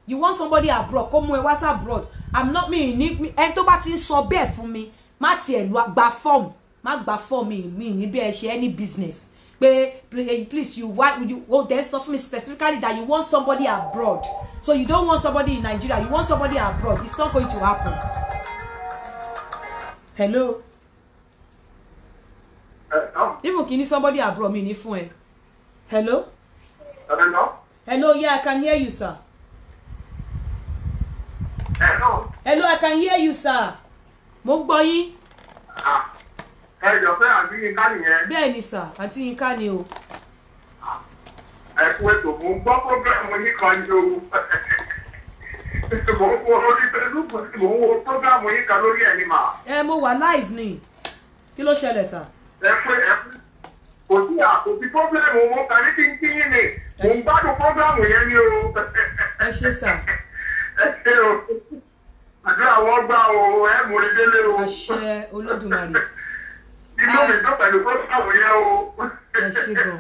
You want somebody abroad, kó mú ẹ wá sí abroad. I'm not me ní ẹni tó bá ti ń sọ bẹ́ẹ̀ fún mi, má tiẹ̀ gba form, má gba form mi ní bí ẹ ṣe any business. Pé please, you want you, oh, then sọ fún mi specifically that you want somebody abroad. So you don't want somebody in Nigeria, you want somebody abroad. It's not going to happen. Hello. Even kí ní somebody abroad mi ní fún ẹ. Hello. Hello. Hello, yeah, I can hear you, sir. Hello. Hello, I can hear you, sir. Mo ń gbọ́ yín. Ẹ jọ fẹ́ àǹtí Yínká nìyẹn. Bẹ́ẹ̀ ni sir, àǹtí Yínká ni o. Ẹ kú ètò, mò ń gbọ́ prógrámù yín kan ní o. Mò ń wo orí Facebook, mò ń wo prógrámù yín kan lórí ẹ̀ ní mà. Ẹ mo wà live ni. Kí ló ṣẹlẹ̀ sir? Ẹ pé ẹ kò sí àkòsí prógrámù mo kàn ní kí n kí yín ni. Mò ń gbádùn prógrámù yẹn ni o. Ẹ ṣé sir. Ẹ ṣé o. Àdúrà wọn gbà o, ẹ mú rí délé o. Àṣẹ Olódùmarè. Inú mi dùn pẹ̀lú prógrámù yẹn o. Ẹ ṣé gan.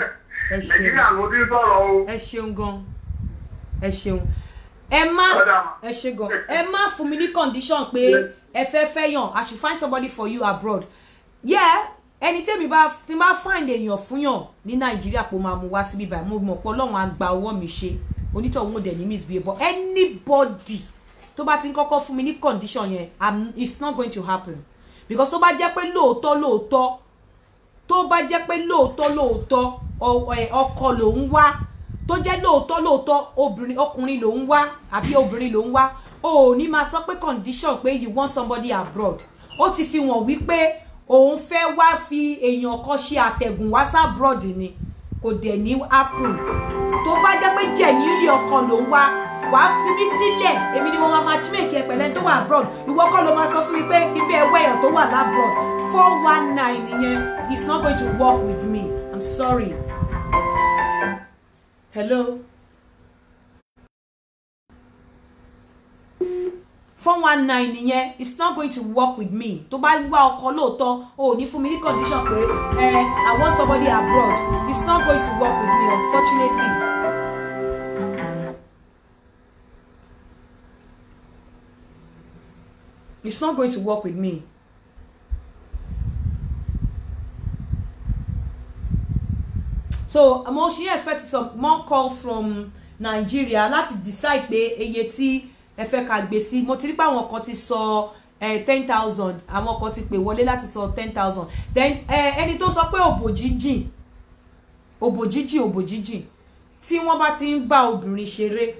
Ẹ ṣeun. Nàìjíríà ló ti ń sọ̀rọ̀ o. Ẹ ṣeun gan. Ẹ ṣeun. Ẹ má ẹ ṣe gan. Ẹ má fún mi ní condition pé ẹ fẹ́ fẹ́ yàn. I should find somebody for you abroad. Yeah, ẹni tẹ́mi bá tí bá find èèyàn fún yàn ní Nàìjíríà pé ó máa mú wá síbí báyìí. Mo mọ̀ pé Ọlọ́run á gba ọwọ́ mi ṣe. Onítọ̀hún ò dẹ̀ ní misbehave. But anybody tó bá ti ń kọ́kọ́ fún mi ní condition yẹn, it's not going to happen. Because tó bá jẹ́ pé lóòótọ́ lóòótọ́, tó bá jẹ́ pé lóòótọ́ lóòótọ́ ọkọ ló ń wá, tó jẹ́ lóòótọ́ lóòótọ́ obìnrin ọkùnrin ló ń wá àbí obìnrin ló ń wá, o ò ní máa sọ pé condition pé you want somebody abroad. Ó ti fi wọ̀n wípé òun fẹ́ wá fi èèyàn kan ṣe àtẹ̀gùn wá sí abroad ni, kò dẹ̀ ní happen. Tó bá jẹ́ pé genuinely ọkọ ló ń wá, wàá fi mí sílẹ̀, èmi ni mo máa matchmake ẹ pẹ̀lú ẹni tó wà abroad. Ìwọ kọ́ ló máa sọ fún mi pé kí n bẹ́ẹ̀ wẹ̀yàn tó wà lábroad. 419 nìyẹn. It's not going to work with me. I'm sorry. Hello. 419 nìyẹn. It's not going to work with me. Tó bá wá ọkọ lóòótọ́, o ò ní fún mi ní condition pé I want somebody abroad. It's not going to work with me, unfortunately. It's not going to work with me. So I'm also expecting some more calls from Nigeria láti decide pé iye tí ẹ fẹ́ ká gbé sí. Mo ti rí pé àwọn kan ti sọ 10,000, àwọn kan ti pè wọlé láti sọ 10,000. Then ẹni tó sọ pé òbò jíjìn, òbò jíjìn, òbò jíjìn, tí wọ́n bá ti ń bá obìnrin ṣeré,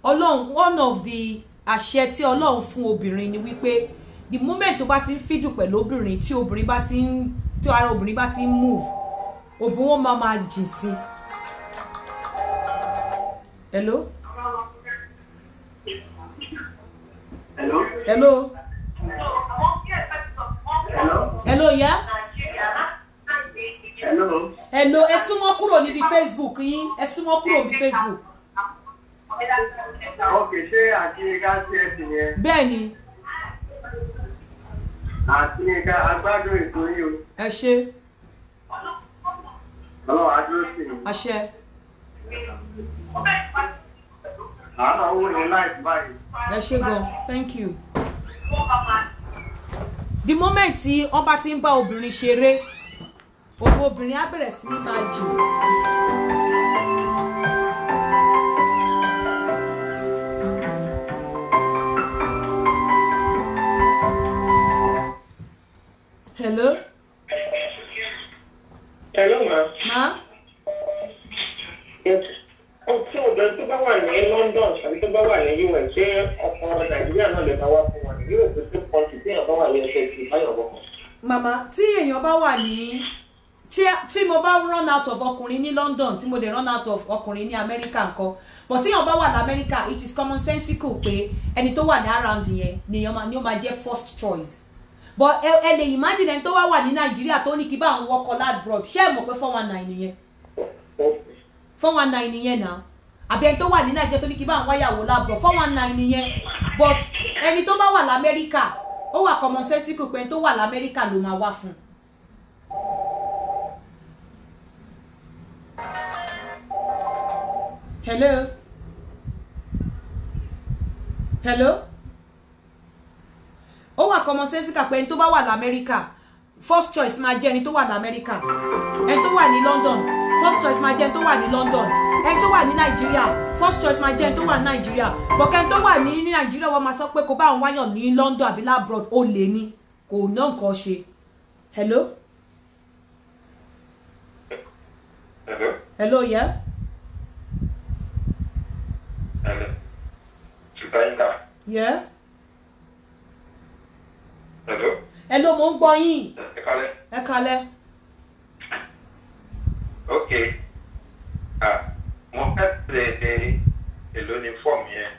Ọlọ́run, one of the àṣẹ tí Ọlọ́run fún obìnrin ni wípé the moment tó bá ti ń fídù pẹ̀lú obìnrin, tí obìnrin bá ti ń, tí ara obìnrin bá ti ń move, òbò wọn máa máa jìn sí. Hello? Hello? Hello? Hello? Hello, yeah? Hello? Hello, ẹ súnmọ́ kúrò níbi Facebook yín, ẹ súnmọ́ kúrò níbi Facebook. Ok, ṣé àǹtí Yínká sí ẹ̀sìn yẹn? Bẹ́ẹ̀ ni. Àǹtí Yínká, agbádùn ètò yín o. Ẹ ṣé. Ọlọ́run á dúró sí i. Àṣẹ. Àánú owó ni láìpẹ́ báyìí. Ẹ ṣé gan, thank you. The moment tí wọ́n bá ti ń bá obìnrin ṣeré, òbò obìnrin á bẹ̀rẹ̀ sí ní máa jìn. Hello? Hello, ma. Ma? Yes. Ọtí obìnrin tó bá wà ní London tàbí tó bá wà ní US, ṣé ọkọ Nàìjíríà náà lè máa wá fún wọn? Yóò fi tó pọ́ǹtì tí èèyàn bá wà ní ẹsẹ̀ ti báyọ̀ wọ́pọ̀. Màmá, tí èèyàn bá wà ní tí mo bá run out of ọkùnrin ní London, tí mo dẹ̀ run out of ọkùnrin ní America ńkọ́, but tí èèyàn bá wà ní America, it is common sensical pé ẹni tó wà ní around yẹn ni ó máa jẹ́ first choice. But ẹ lè imagine ẹni tó wá wà ní Nàìjíríà tó ní kí bá àwọn wọkọ̀ labroad, ṣé ẹ mọ̀ pé 419 nìyẹn? 419 nìyẹn náà. Àbí ẹni tó wà ní Nàìjíríà tó ní kí bá àwọn wáyàwó labroad, 419 nìyẹn. But ẹni tó bá wà l'Amẹ́ríkà, ó wà common sensical pé ẹni tó wà l'Amẹ́ríkà ló máa wá fún. Hello? Hello? Ó wà common sensical pé ẹni tó bá wà l'Amẹ́ríkà, first choice máa jẹ́ ẹni tó wà l'Amẹ́ríkà. Ẹni tó wà ní London, first choice máa jẹ́ ẹni tó wà ní London. Ẹni tó wà ní Nàìjíríà, first choice máa jẹ́ ẹni tó wà ní Nàìjíríà. But ẹni tó wà ní Nàìjíríà wọ́n máa sọ pé kó bá àwọn wáyàn ní London àbí labroad, ó lè ní. Kò ná nǹkan ṣe. Hello? Hello? Hello, yeah? Hello. Ṣùgbọ́n Yeah? Hello? Hello, mo ń gbọ́ yín. Ẹ kálẹ́. Ẹ kálẹ́. Ok. Ah, mo fẹ́ bèrè èló ni fọ́ọ̀mù yẹn.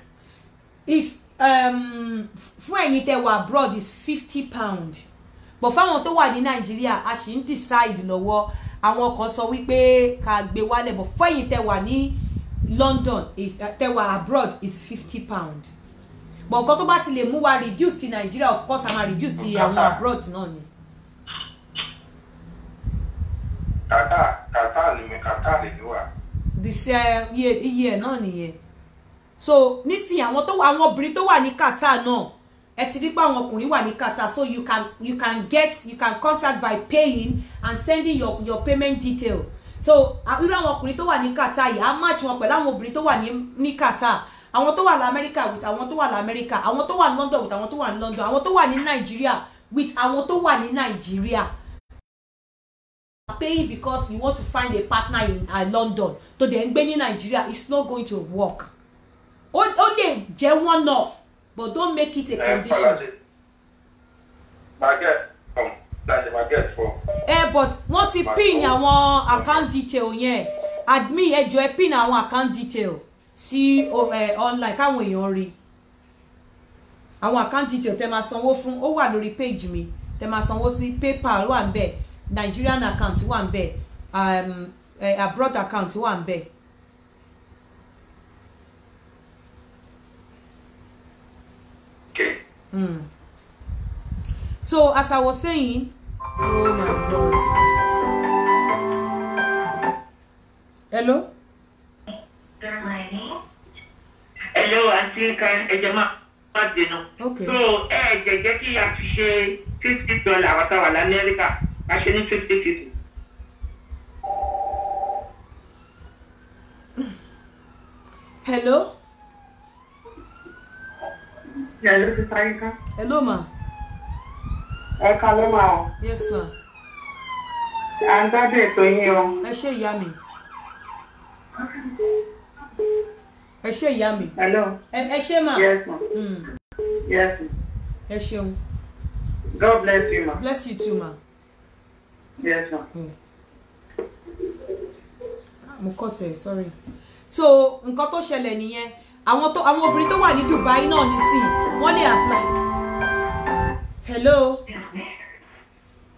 Is fún ẹ̀yin tẹ́ wà abroad is £50. But fáwọn tó wà ní Nàìjíríà, a ṣì ń decide lọ́wọ́. Àwọn kan sọ wípé ká gbé wálẹ̀, but fún ẹ̀yin tẹ́ wà ní London is tẹ́ wà abroad is £50. But nǹkan tó bá ti lè mú wa reduce ti Nàìjíríà, of course a máa reduce ti àwọn abroad náà ni. Kàtà ni mi, kàtà lè ní wà. This iye ẹ̀ náà nìyẹn. So nísìnyí àwọn tó àwọn obìnrin tó wà ní Qatar náà, ẹ ti rí pé àwọn ọkùnrin wà ní Qatar, so you can contact by paying and sending your payment detail. So irú àwọn ọkùnrin tó wà ní Qatar yìí, á match wọn pẹ̀lú àwọn obìnrin tó wà ní Qatar, àwọn tó wà lamẹ́ríkà with àwọn tó wà lamẹ́ríkà, àwọn tó wà ní London with àwọn tó wà ní London, àwọn tó wà ní Nàìjíríà with àwọn tó wà ní Nàìjíríà. Paying because you want to find a partner in London tó dẹ̀ ń gbé ní Nàìjíríà, it's not going to work. Ó lè jẹ́ one off, but don't make it a condition. But wọ́n ti pin àwọn account detail yẹn. Admin, ẹ jọ̀ọ́ ẹ pin àwọn account detail sí online káwọn èèyàn rí. Àwọn account detail tẹ́ máa sanwó fún, ó wà lórí page mi. Tẹ́ máa sanwó sí PayPal wà ńbẹ̀, Nigerian account wà ńbẹ̀, abroad account wà ńbẹ̀. Okay. Mm. So as I was saying, oh my God. Hello? Hello, Aunty Nka, ẹ jọ̀ọ́ má bínú. Okay. So ẹ jẹ́ kí a fi ṣe $50 àwọn tá wà l'Amẹ́ríkà, a ṣe ní 50-50. Hello? Hello, Sister Nka. Hello, ma. Ẹ kálẹ́ ma o. Yes, ma. À ń gbádùn ètò yín o. Ẹ ṣé ìyá mi. Ẹ ṣé ìyá mi. Hello. Ẹ ṣé ma. Yes, ma. Mm. Yes, ma. Ẹ ṣeun. God bless you, ma. Bless you too, ma. Yes, ma. Mm. Mo cut ẹ, sorry. So, nǹkan tó ṣẹlẹ̀ nìyẹn. Àwọn obìnrin tó wà ní Dubai náà nísìnyí, wọ́n lè apply. Hello.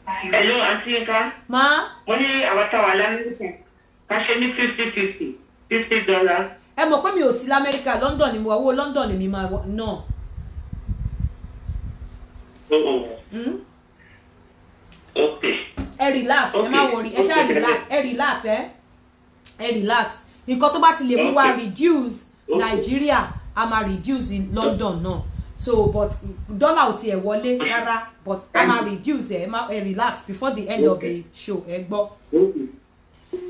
Hello, Aunty Nka. Ma. Mo ní àwọn táwa l'Amẹ́ríkà, ká ṣe ní 50-50, $50. Ẹ mọ̀ pé mi ò sí l'Amẹ́ríkà, London ni mo wà, owó London lèmi máa ná. Okay. Ẹ relax, ẹ má worry, ẹ ṣáà relax, ẹ relax, ẹ relax. Nǹkan tó bá ti lè mú wa reduce Nàìjíríà, a máa reduce in London náà. So but dollar ò tiẹ̀ wọlé rárá, but a máa reduce ẹ relax before the end of the show, ẹ gbọ́.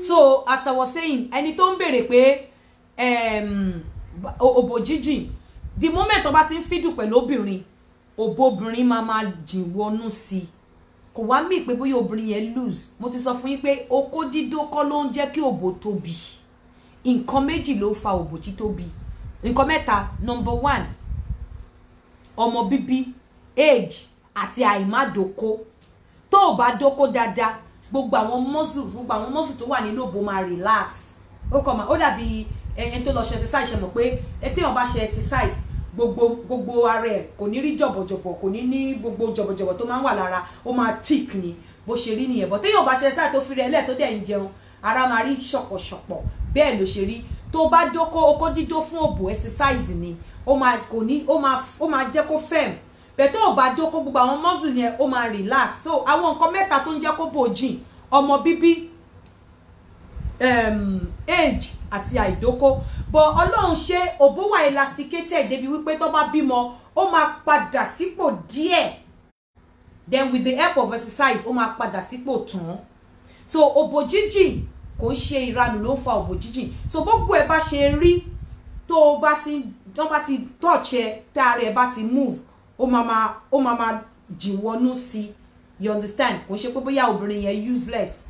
So as I was saying, ẹni tó ń béèrè pé òbò jíjìn, the moment tó bá ti ń fídùn pẹ̀lú obìnrin, òbò obìnrin máa máa jìn wọnú sí i. Kò wá mí pé bóyá obìnrin yẹn lose. Mo ti sọ fún yín pé okó dídó kọ́ ló ń jẹ́ kí òbò tóbi. Nǹkan méjì ló fa òbò títóbi. Nǹkan mẹ́ta. Number one, ọmọ bíbí, age àti àìmádókó. Tó o bá dókó dáadáa, gbogbo àwọn muscle tó wà nínú òbò máa relax. Ó kàn máa, ó dàbí ẹni tó lọ ṣe exercise, ṣe mọ̀ pé téèyàn bá ṣe exercise, gbogbo ara ẹ̀ kò ní rí jọ̀bọ̀jọ̀bọ̀, kò ní ní gbogbo jọ̀bọ̀jọ̀bọ̀ tó máa ń wà lára, ó máa thick ni bó ṣe rí nìyẹn. But téèyàn bá ṣe exercise tó fi rẹ̀ lẹ̀ tó dẹ̀ ń jẹun, ara máa rí ṣọ̀pọ̀ṣọ̀pọ̀. Bẹ́ẹ̀ ló ṣe rí. Tó bá dókó, okó dídó fún òbò exercise ni, ó máa kò ní, ó máa jẹ́ kó firm. Bẹ́ẹ̀ tó bá dókó, gbogbo àwọn muscle yẹn ó máa relax. So àwọn nǹkan mẹ́ta tó ń jẹ́ kó bò jìn: ọmọ bíbí, age àti àìdókó. But Ọlọ́run ṣe òbó wà elasticated débi wípé tó bá bímọ, ó máa padà sípò díẹ̀. Then with the help of exercise, ó máa padà sípò tán. So òbò jíjìn kò ń ṣe ìranù ló ń fa òbò jíjìn. So gbogbo ẹ bá ṣe rí, tó bá ti touch ẹ, tá ara ẹ bá ti move, ó máa jìnwọnú sí. You understand? Kò ṣe pé bóyá obìnrin yẹn useless,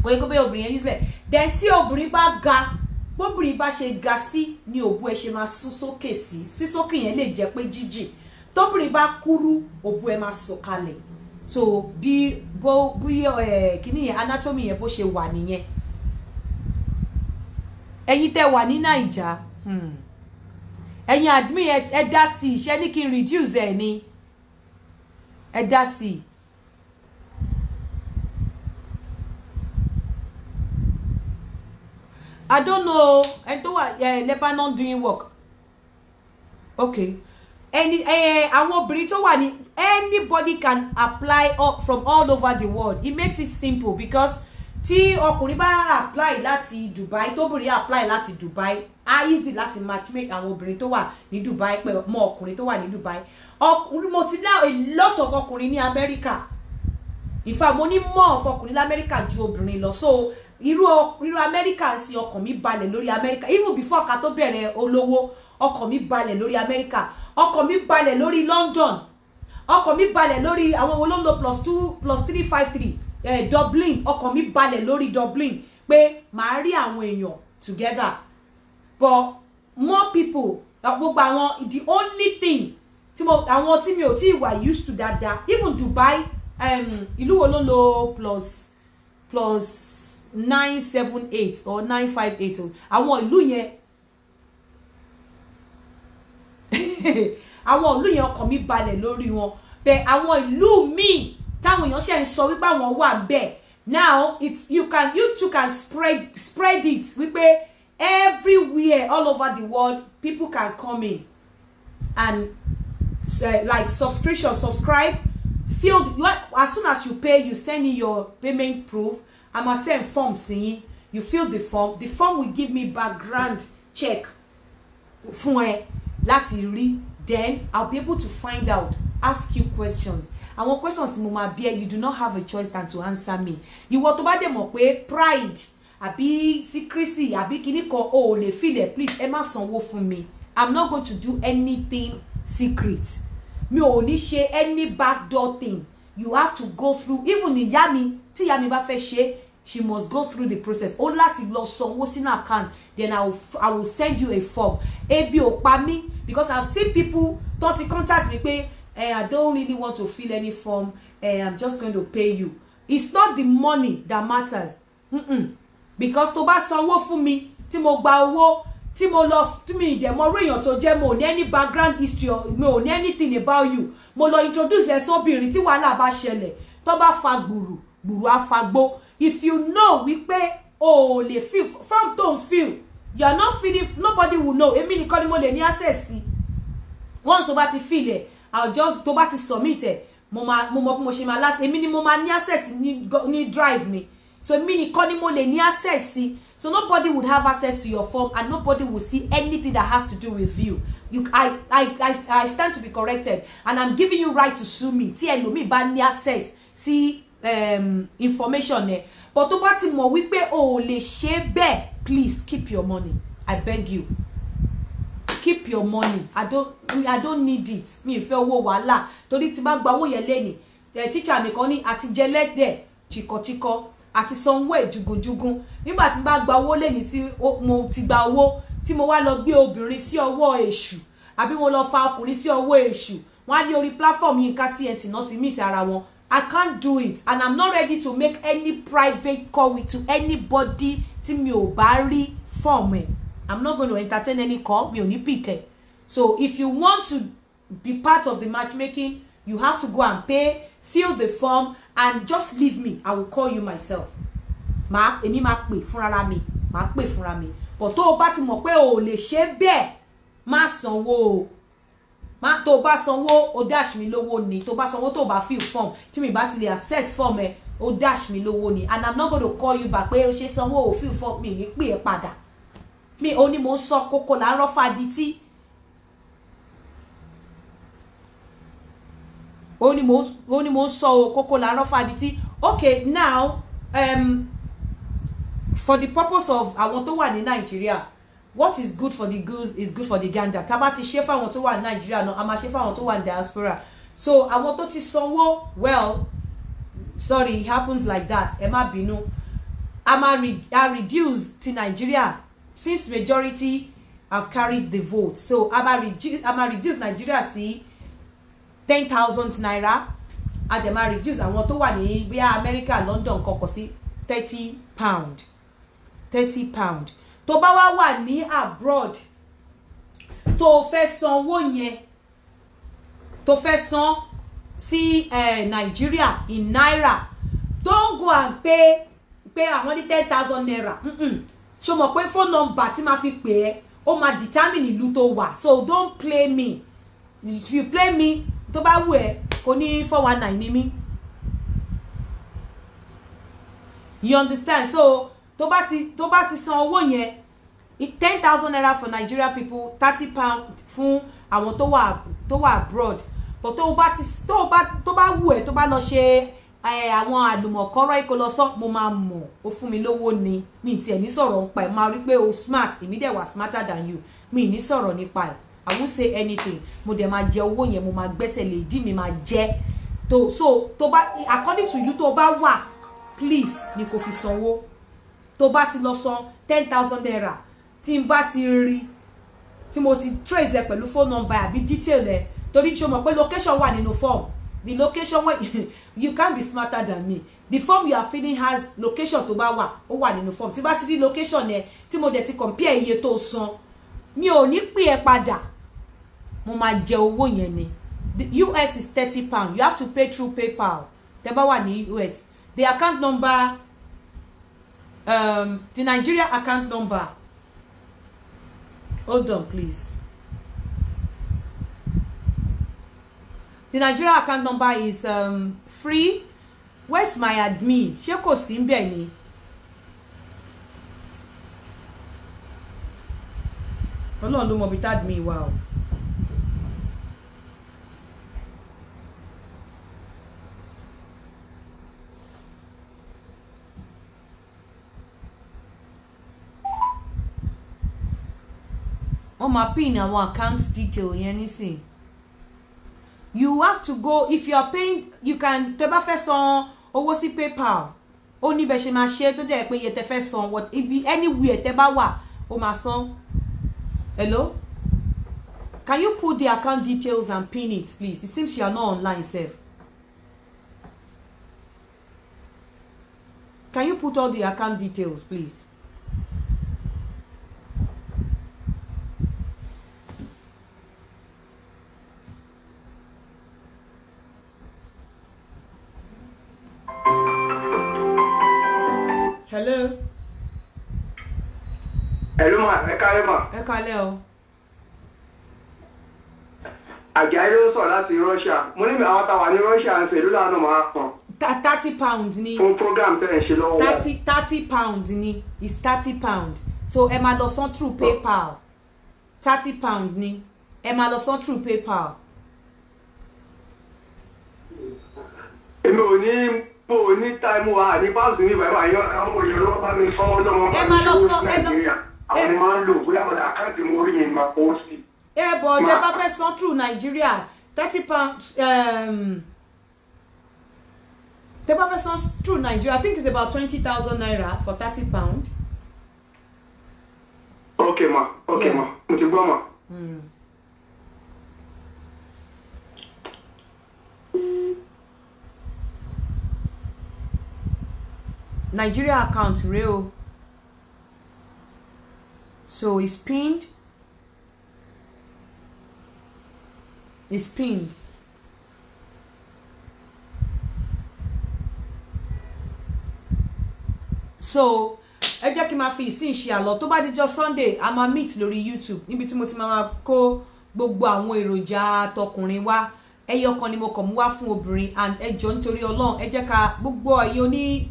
kò ṣe pé bóyá obìnrin yẹn useless. Then tí obìnrin bá ga, bóbìnrin bá ṣe ga sí ni òbú ẹ ṣe máa sún sókè sí. Sísókè yẹn lè jẹ́ pé jíjìn. Tóbìnrin bá kúrú, òbú ẹ máa sọ̀kalẹ̀. So bí bó bí ẹ kíní yẹn, anatomy yẹn bó ṣe wà nìyẹn. Ẹ̀yin tẹ́ wà ní Naija, ẹ̀yin admin, ẹ dá sí i. Ṣé ní kí n reduce ẹ ni? Ẹ dá sí i. I don't know ẹni tó wà Lebanon doing work. Okay, ẹni àwọn obìnrin tó wà ní, anybody can apply from all over the world. It makes it simple because tí ọkùnrin bá apply láti Dubai, tóbìnrin apply láti Dubai, á easy láti matchmake àwọn obìnrin tó wà ní Dubai pẹ̀ mọ́ ọkùnrin tó wà ní Dubai. Ọkùnrin, mo ti ní a lot of ọkùnrin ní America. In fact, mo ní more of ọkùnrin lamẹ́ríkà ju obìnrin lọ. So irú Amẹ́ríkà sí, ọkàn mi balẹ̀ lórí Amẹ́ríkà. Even before ká tó bẹ̀rẹ̀ olówó, ọkàn mi balẹ̀ lórí Amẹ́ríkà, ọkàn mi balẹ̀ lórí London, ọkàn mi balẹ̀ lórí àwọn wo ló ń lo +2 +353, Dublin. Ọkàn mi balẹ̀ lórí Dublin pé màá rí àwọn èèyàn together. But more people, gbogbo àwọn, the only thing tí mo, àwọn tí mi ò tí wà used to dáadáa, even Dubai, ìlú wo ló ń lo +978 or 958 o, àwọn ìlú yẹn, àwọn ìlú yẹn, ọkàn mi balẹ̀ lórí wọn. Bẹ́ẹ̀ àwọn ìlú míì táwọn èèyàn ṣe ń sọ wípé àwọn wà bẹ́ẹ̀, now it's you can you too can spread it wípé everywhere, all over the world, people can come in and like subscription, subscribe, fill the, as soon as you pay, you send me your payment proof. I must send form sí yín. You fill the form, the form will give me background check fún ẹ láti rí. Then I'll be able to find out, ask you questions. Àwọn questions tí mo máa bí ẹ, you do not have a choice than to answer me. Ìwọ tó bá dẹ̀ mọ̀ pé pride àbí secrecy àbí kíní kan o ò lè filẹ̀, please, ẹ má sanwó fún mi. I'm not going to do anything secret. Mi ò ní ṣe any backdoor thing. You have to go through, even ìyá mi, tí ìyá mi bá fẹ́ ṣe, she must go through the process. Ó láti lọ sanwó sínú account, then I will send you a form. Ebi ò pa mí, because I've seen people tó ti contact me pé, "I don't really want to fill any form, I'm just going to pay you." It's not the money that matters, Because tó bá sanwó fún mi, tí mo gba owó, tí mo lọ, tí mi dẹ̀ mọ irú èèyàn tó jẹ́, mo ò ní any background history, mi ò ní anything about you, mo lọ introduce ẹ sóbìnrin, tí wàhálà bá ṣẹlẹ̀, tó bá fa gbùrù gbùrù afagbó. If you know wípé o ò lè fill form tó ń fill, you are not feeling, nobody will know. Èmi nìkan ni mo lè ní access sí. Once tó bá ti fill ẹ, I'll just, tó bá ti submit ẹ, mo máa, mo mọ bí mo ṣe máa last, èmi ni mo máa ní access ní drive mi. So èmi nìkan ni mo lè ní access sí. So nobody would have access to your form and nobody will see anything that has to do with you. You I stand to be corrected and I'm giving you right to sue me tí ẹlòmíì bá ní access sí information ẹ. But tó bá ti mọ̀ wípé o ò lè ṣe bẹ́ẹ̀, please keep your money. I beg you, keep your money. I don't need it. Mi ì fẹ́ owó wàhálà, torí tí bá gba owó yẹn lẹ́nìí, teacher mi kan ní àti jẹlẹ́dẹ̀ chikọ̀chikọ̀ àti sanwó ẹ̀ jugunjugun. Nígbà tí bá gba owó lẹ́nìí, tí mo ti gba owó, tí mo wá lọ gbé obìnrin sí ọwọ́ èṣù, àbí mo lọ fa ọkùnrin sí ọwọ́ èṣù, wọ́n á ní orí platform Yinka TNT náà ti meet ara wọn. I can't do it and I'm not ready to make any private call with to anybody tí mi ò bá rí form ẹ̀. I'm not going to entertain any call. Mi ò ní pick ẹ̀. So if you want to be part of the matchmaking, you have to go and pay, fill the form and just leave me. I will call you myself. Màá, èmi máa pè fúnra mi, máa pè fúnra mi. But tó o bá ti mọ̀ pé o ò lè ṣe bẹ́ẹ̀, má sanwó o. Má, tó o bá sanwó, o dash mi lówó ni. Tó o bá sanwó, tó o bá fill form, tí mi bá ti lè access form ẹ, o dash mi lówó ni. And I'm not going to call you back pé o ṣe sanwó, o fill form. Mi ní pè é padà. Mi ò ní, mo ń sọ kókó làárọ̀ fadití. Ó ní mo ń sọ o, kókó làárọ̀ fadití. Okay, now, for the purpose of àwọn tó wà ní Nàìjíríà, what is good for the goose is good for the gander. Tá bá ti ṣe fáwọn tó wà ní Nàìjíríà náà, a máa ṣe fáwọn tó wà ní diaspora. So àwọn tó ti sanwó, well, sorry, it happens like that, ẹ má bínú. A máa reduce ti Nigeria since majority have carried the vote. So a máa reduce Nigeria sí 10,000 naira. A dẹ̀ máa reduce àwọn tó wà ní bíi America, London kọkọ sí £30. £30. Tó bá wá wà ní abroad tó fẹ́ sanwó yẹn, tó fẹ́ san sí Nigeria in naira, don't go and pay àwọn ní 10,000 naira. Ṣo mọ̀ pé phone number tí máa fi pè ẹ́ ó máa determine ìlú tó wà. So don't play me. If you play me, tó bá wù ẹ́ kò ní 419 ní mí. You understand? So tó bá ti san owó yẹn, 10,000 naira for Nigeria people, £30 fún àwọn tó wà abroad. But tó bá wù ẹ́ tó bá lọ ṣe àwọn àlùmọ̀kọ́rọ́ ikọ̀ lọ sọ, mo máa mọ̀ ó fún mi lówó ni, mi tiẹ̀ ní sọ̀rọ̀ nípa ẹ̀, máa rí pé o smart, èmi dẹ̀ wà smarter than you, mi ní sọ̀rọ̀ nípa ẹ̀, I won't say anything. Mo dẹ̀ máa jẹ owó yẹn, mo máa gbẹ́sẹ̀ lé ìdí mi máa jẹ́. So tó bá according to ìlú tó bá wà, please ni kò fi sanwó. Tó bá ti lọ san 10,000 naira, tí n bá ti rí tí mo ti trace ẹ pẹ̀lú phone number àbí detail ẹ, torí ṣo mọ̀ pé location wà nínú form. The location where you can't be smarter than me. The form you are filling has location tó bá wà, ó wà nínú form. Tí bá ti rí location ẹ, tí mo dẹ̀ ti compare iye tó san, mi ò ní pè ẹ́ padà, mo máa jẹ owó yẹn ni. The US is £30. You have to pay through PayPal. Tẹ́ bá wà ní US, the account number, the Nigeria account number, hold on please. The Nigeria account number is free. Where's my admin? Ṣé kò sí ńbẹ̀ ni? Ọlọ́run ló mọ ibi tá admin wà o. Wọ́n máa pin àwọn account detail yẹn nísìn. You have to go, if you are paying, you can, tẹ́ bá fẹ́ san owó sí PayPal, ó ní bẹ́ ṣe máa ṣe tó jẹ́ pé iye tẹ́ fẹ́ san, what ibi anywhere tẹ́ bá wà, ó máa san. Hello? Can you put the account details and pin it, please? It seems you are not online, sef. Can you put all the account details, please? Hello. Hello ma, ẹ káalẹ́ ma. Ẹ káalẹ́ o. Àjàyí ló sọ̀rọ̀ láti Russia. Mo ní àwọn táwa ní Russia ń ṣe ìlú làánú máa pọ̀n. £30 ni. Fún program tẹ́ ẹ̀ ṣe lọ́wọ́. £30 ni, it's £30. So ẹ máa lọ san through PayPal. £30 ni. Ẹ máa lọ san through PayPal. Èmi ò ní mo ò ní táìmù wa ní báńkì ní bàbá yọ àwọn èèyàn ló bá mi sọ lọ́wọ́. Ẹ máa lọ san ẹ lọ. Àwọn ni máa ń lò bóyá àwọn àkáǹtì mo rí yẹn máa kó sí. Ẹ bọ̀ ọ̀dẹ bá fẹ́ san through Nigeria £30. Tẹ́ bá fẹ́ san through Nigeria, I think it's about 20,000 naira for £30. Okay ma, okay ma, mo ti gbọ́ ma. Nigeria account rẹ o. So it's pinned. It's pinned. So ẹ jẹ́ kí n máa fi ìsìn ṣe àlọ́. Tó bá dijọ́ Sunday, a máa meet lórí YouTube níbi tí mo ti máa kó gbogbo àwọn èròjà tọkùnrin wá. Ẹyọ kan ni mo kàn mú wá fún obìnrin, and ẹ jọ̀ọ́ nítorí Ọlọ́run, ẹ jẹ́ ká gbogbo ẹ̀yin oní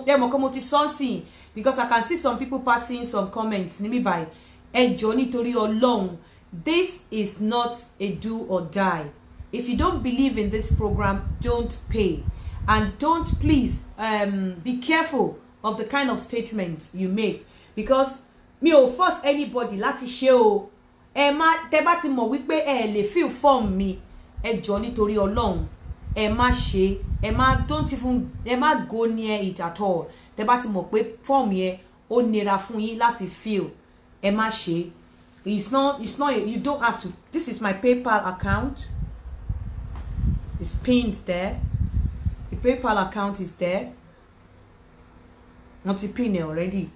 ẹ mọ̀ pé mo ti sọ́nsìn, because I can see some people passing some comments níbí báyìí. Ẹ jọ̀ọ́ nítorí Ọlọ́run, this is not a do or die. If you don't believe in this program, don't pay, and don't, please be careful of the kind of statement you make, because mi ò force anybody láti ṣe o. Ẹ má, tẹ́ bá ti mọ̀ wípé ẹ lè fill form mi, Ẹ jọ̀ọ́, nítorí Ọlọ́run, ẹ má ṣe, ẹ má, don't even, ẹ má go near it at all. Tẹ bá ti mọ̀ pé form yẹn ó nira fún yín láti fill, ẹ má ṣe. It's not, you don't have to. This is my PayPal account. It's pinned there. The PayPal account is there. Wọ́n ti pin it already.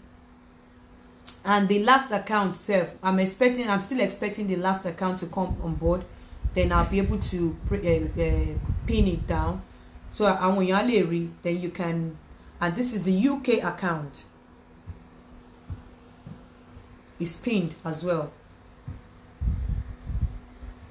And the last account sef, I'm still expecting the last account to come on board. Then I'll be able to pin it down so àwọn èèyàn á lè rí. Then you can, and this is the UK account. It's pinned as well.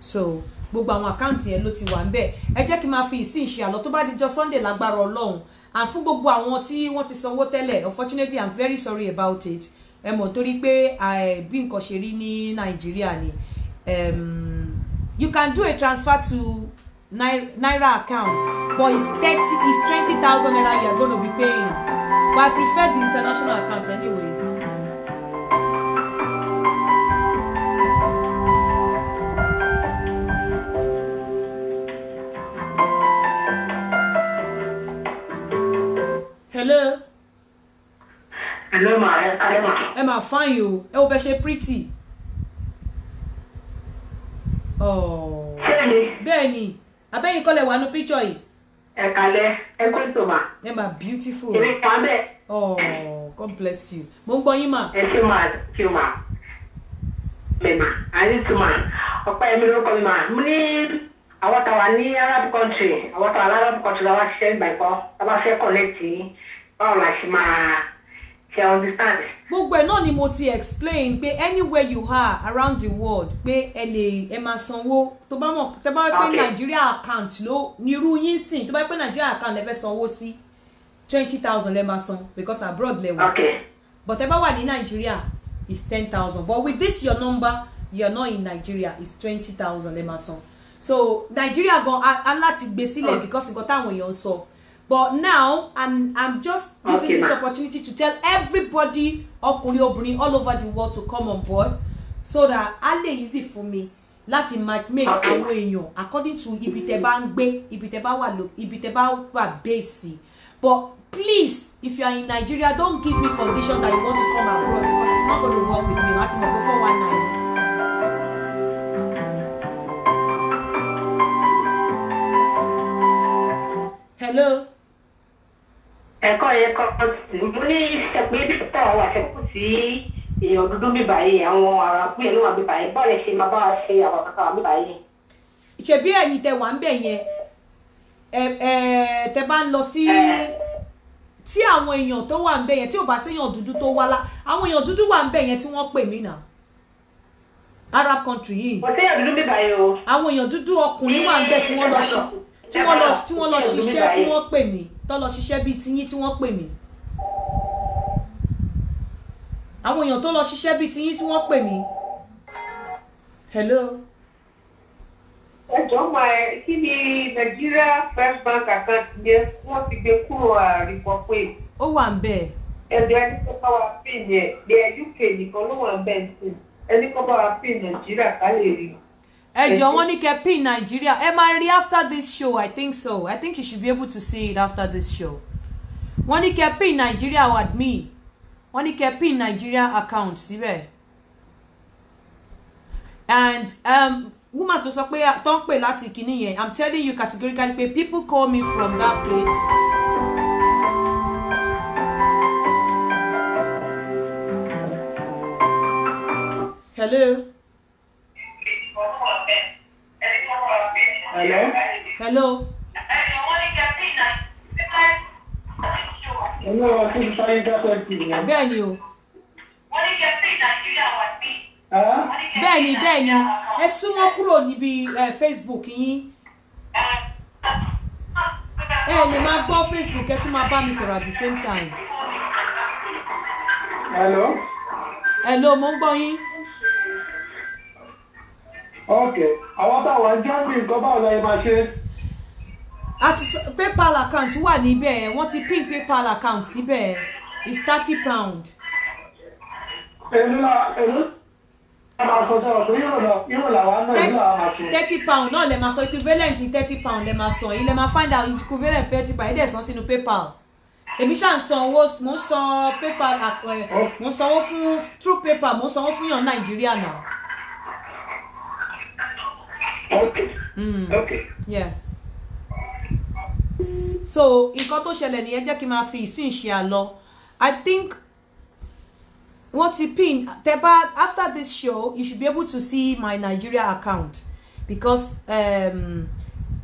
So gbogbo àwọn account yẹn ló ti wà ńbẹ̀. Ẹ jẹ́ kí n máa fi ìsìn ṣe àlọ́ tó bá dijọ́ Sunday lágbára Ọlọ́run. And fún gbogbo àwọn tí wọ́n ti sanwó tẹ́lẹ̀, unfortunately, I'm very sorry about it. Ẹ mọ̀, torí pé bí nǹkan ṣe rí ní Nàìjíríà ni. You can do a transfer to naira account, but it's 20,000 naira you are gonna be paying, but I prefer the international account anyways. Hello. Hello ma, ẹ kálẹ́ ma. Ẹ máa fine o. Ẹ wo bẹ ṣe pretty. Oh. Ṣé mi? Bẹ́ẹ̀ ni, abẹ́yìn kọ́lẹ̀ wà ní picture yìí. Ẹ kálẹ́, ẹ kó ètò ma. Ẹ máa beautiful. Èmi kàn bẹ́ẹ̀. Oh, God bless you. Mo ń gbọ́ yín mà. Ẹ ṣé ma, kí o ma. Mi ma, àyè tù ma. Ọ̀pẹ́ mi lórúkọ mi ma. Mo ní àwọn tàwa ní Arab country, àwọn tàwa ní Arab country la wá ṣiṣẹ́ ìgbà ìkọ́, tá bá fẹ́ connect yín, báwo la ṣe máa ṣe, understand? Gbogbo ẹ̀ náà ni mo ti explain pé anywhere you are around the world, pé ẹ lè, ẹ máa sanwó. Tó bá mọ̀, tó bá pé Nigeria account ló ní irú yín sìn, tó bá pé Nigeria account lẹ fẹ́ sanwó sí, 20,000 lẹ máa san because abroad lẹ wà. But ẹ bá wà ní Nigeria, it's 10,000. But with this your number, you are not in Nigeria, it's 20,000 lẹ máa san. So Nigeria gan a láti gbé sílẹ̀ because nǹkan táwọn èèyàn ń sọ. But now I'm just using this ma. opportunity to tell everybody, ọkùnrin, obìnrin, all over the world to come on board so that a lè easy fún mi láti make àwọn èèyàn according to ibi tẹ́ bá ń gbé, ibi tẹ́ bá wà, ibi tẹ́ bá wà base. But please, if you are in Nigeria, don't give me condition that you want to come abroad because it's not gonna work with me. Láti mọ̀ pé 419. Hello. Ẹ̀kọ́ yẹn kọ́ sí. Mo ní ṣẹ̀pẹ́ bí tọ̀ wà ṣẹ́kù sí èèyàn dúdú bí báyìí, àwọn arábù yẹn ló wà bí báyìí. Bọ́ọ̀lù ṣe máa bá wa ṣe àwọn kankan wà bí báyìí? Ṣebí ẹ̀yin tẹ́ wà ń bẹ̀ yẹn, ẹ ẹ tẹ́ bá ń lọ sí tí àwọn èèyàn tó wà ń bẹ̀ yẹn, tí ò bá séèyàn dúdú tó wá lá, àwọn èèyàn dúdú wà ń bẹ̀ yẹn tí wọ́n pè mí náà, Arab country yìí. Kò séèyàn dúdú bí báyìí o. Àwọn èèyàn dúdú ọkùnrin wà ń bẹ̀ tí wọ́n lọ ṣiṣẹ́, tí wọ́n pè mí, tó lọ ṣiṣẹ́ bíi tiyín, tí wọ́n pè mí. Àwọn èèyàn tó lọ ṣiṣẹ́ bíi tiyín tí wọ́n pè mí. Hello. Ẹ jọ̀ọ́ máa, ẹ kí ni Nigeria First Bank account yẹn? Wọ́n ti gbé kúrò, àríkọ pé. Ó wà ń bẹ̀. Ẹ̀dẹ̀ ẹni tó bá wa pin yẹn ní UK nìkan ló wà ń bẹ̀ sí, ẹni kó bá wa pin Nàìjíríà ká lè rí. Ẹ jọ̀ọ́, wọ́n ní kẹ́ pin Nigeria. Ẹ máa rí after this show. I think so. I think you should be able to see it after this show. Wọ́n ní kẹ́ pin Nigeria admin, wọ́n ní kẹ́ pin Nigeria account síbẹ̀. And woman tó sọ pé tó ń pè láti kinní yẹn, I'm telling you categorically pé people call me from that place. Hello. Hello. Hello. Hello, kí ni sáré dákọ̀ sí i? Bẹ́ẹ̀ ni o. Bẹ́ẹ̀ ni, bẹ́ẹ̀ ni. Ẹ súnmọ́ kúrò níbi Facebook yín. Ẹ lè máa gbọ́ Facebook, ẹ tún máa bá mi sọ̀rọ̀ at the same time. Hello. Hello, mo ń gbọ́ yín. Ok, àwọn táwọn Germany nǹkan, báwo la ẹ máa ṣe? Àti PayPal account wà níbẹ̀. Wọ́n ti pin PayPal account síbẹ̀. It's £30. Èló la èló Máa sọ sọ̀rọ̀ pé euro làwa náà, ìlú làwa máa ṣe. £30 náà lẹ máa sọ, equivalent £30 lẹ máa san. Yìí lẹ máa find out equivalent £30. Ẹ dẹ̀ san sínú PayPal. Èmi ṣáà ń san owó, mò ń san PayPal, mò ń sanwó fún through PayPal, mò ń sanwó fún yàn Nàìjíríà náà. Okay. Okay. Yeah. So nǹkan tó ṣẹlẹ̀ nìyẹn. Jẹ́ kí n máa fi ìsìn ṣe àlọ́. I think wọ́n ti pin tẹ́. After this show, you should be able to see my Nigeria account, because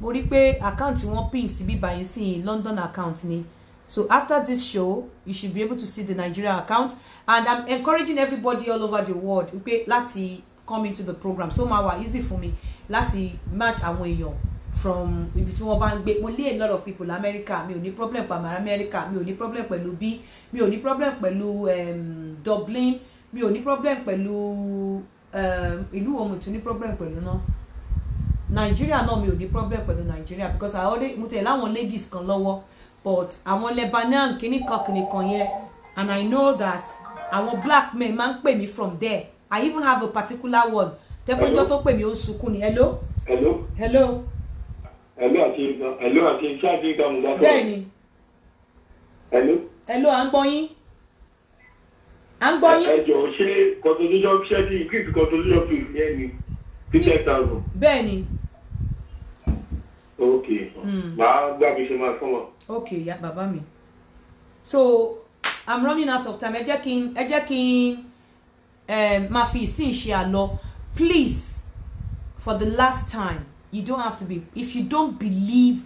mo rí pé account tí wọ́n pin síbí báyìí sí London account ni. So after this show, you should be able to see the Nigeria account, and I'm encouraging everybody all over the world wípé láti come into the program, so máa wà easy fún mi láti match àwọn èèyàn from ibi tí wọ́n bá ń gbé. Mo lé a lot of people America, mi ò ní problem pẹ̀lú America, mi ò ní problem pẹ̀lú bí, mi ò ní problem pẹ̀lú Dublin, mi ò ní problem pẹ̀lú ìlú wo mo tún ní problem pẹ̀lú náà? Nigeria náà, mi ò ní problem pẹ̀lú Nigeria, because I already, mo tẹ̀lé àwọn ladies kan lọ́wọ́, but àwọn Lebanon kìíní kan kìíní kan yẹn, and I know that àwọn black men máa ń pè mí from there. I even have a particular one tẹ́pẹ́jọ́ tó pè mí, ó sunkún ni. Hello? Hello. Hello. Hello, àti hello, àti iṣẹ́ àti ìgbà mo bá sọ̀rọ̀. Bẹ́ẹ̀ni. Hello. Hello, à ń gbọ́ yín, à ń gbọ́ yín. Ẹ jọ̀ọ́, ṣé consultation, ṣé ti increase consultation fee yẹn ni 50,000? Bẹ́ẹ̀ni. Ok, màá gbà bí ṣe máa fún wọn. Ok, ya bàbá mi. So I'm running out of time. Ẹ jẹ́ kí n máa fi ìsìn ṣe àlọ́. Please, for the last time, you don't have to be, if you don't believe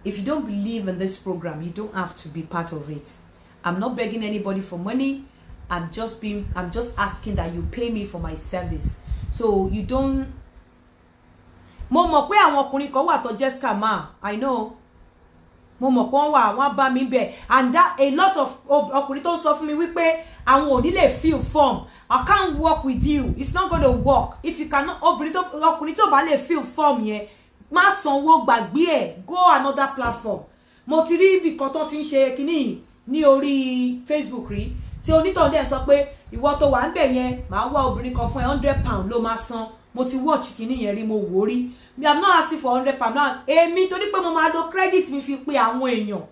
in this program, you don't have to be part of it. I'm not begging anybody for money. I'm just asking that you pay me for my service. So you don't, mo mọ̀ pé àwọn ọkùnrin kan wà tó jẹ́ scammer. I know, mo mọ̀ pé wọ́n wà, wọ́n bá mi bẹ̀, and that a lot of ọkùnrin tó ń sọ fún mi wípé àwọn ò ní lè fill form. I can't work with you, it's not gonna work if you cannot. Obìnrin tó, ọkùnrin tó bá lè fill form yẹn, má sanwó, gbàgbé ẹ̀, go another platform. Mo ti rí ibì kan tó ti ń ṣe kínní ní orí Facebook rí, tí onítọ̀hún dẹ̀ sọ pé ìwọ tó wà ń bẹ̀ yẹn, màá wá obìnrin kan fún ẹ, £100 ló máa san. Mo ti watch kínní yẹn rí, mo wò rí. I'm not asking for £100 now. Èmi, torí pé mo máa lo credit mi fi pe àwọn èèyàn,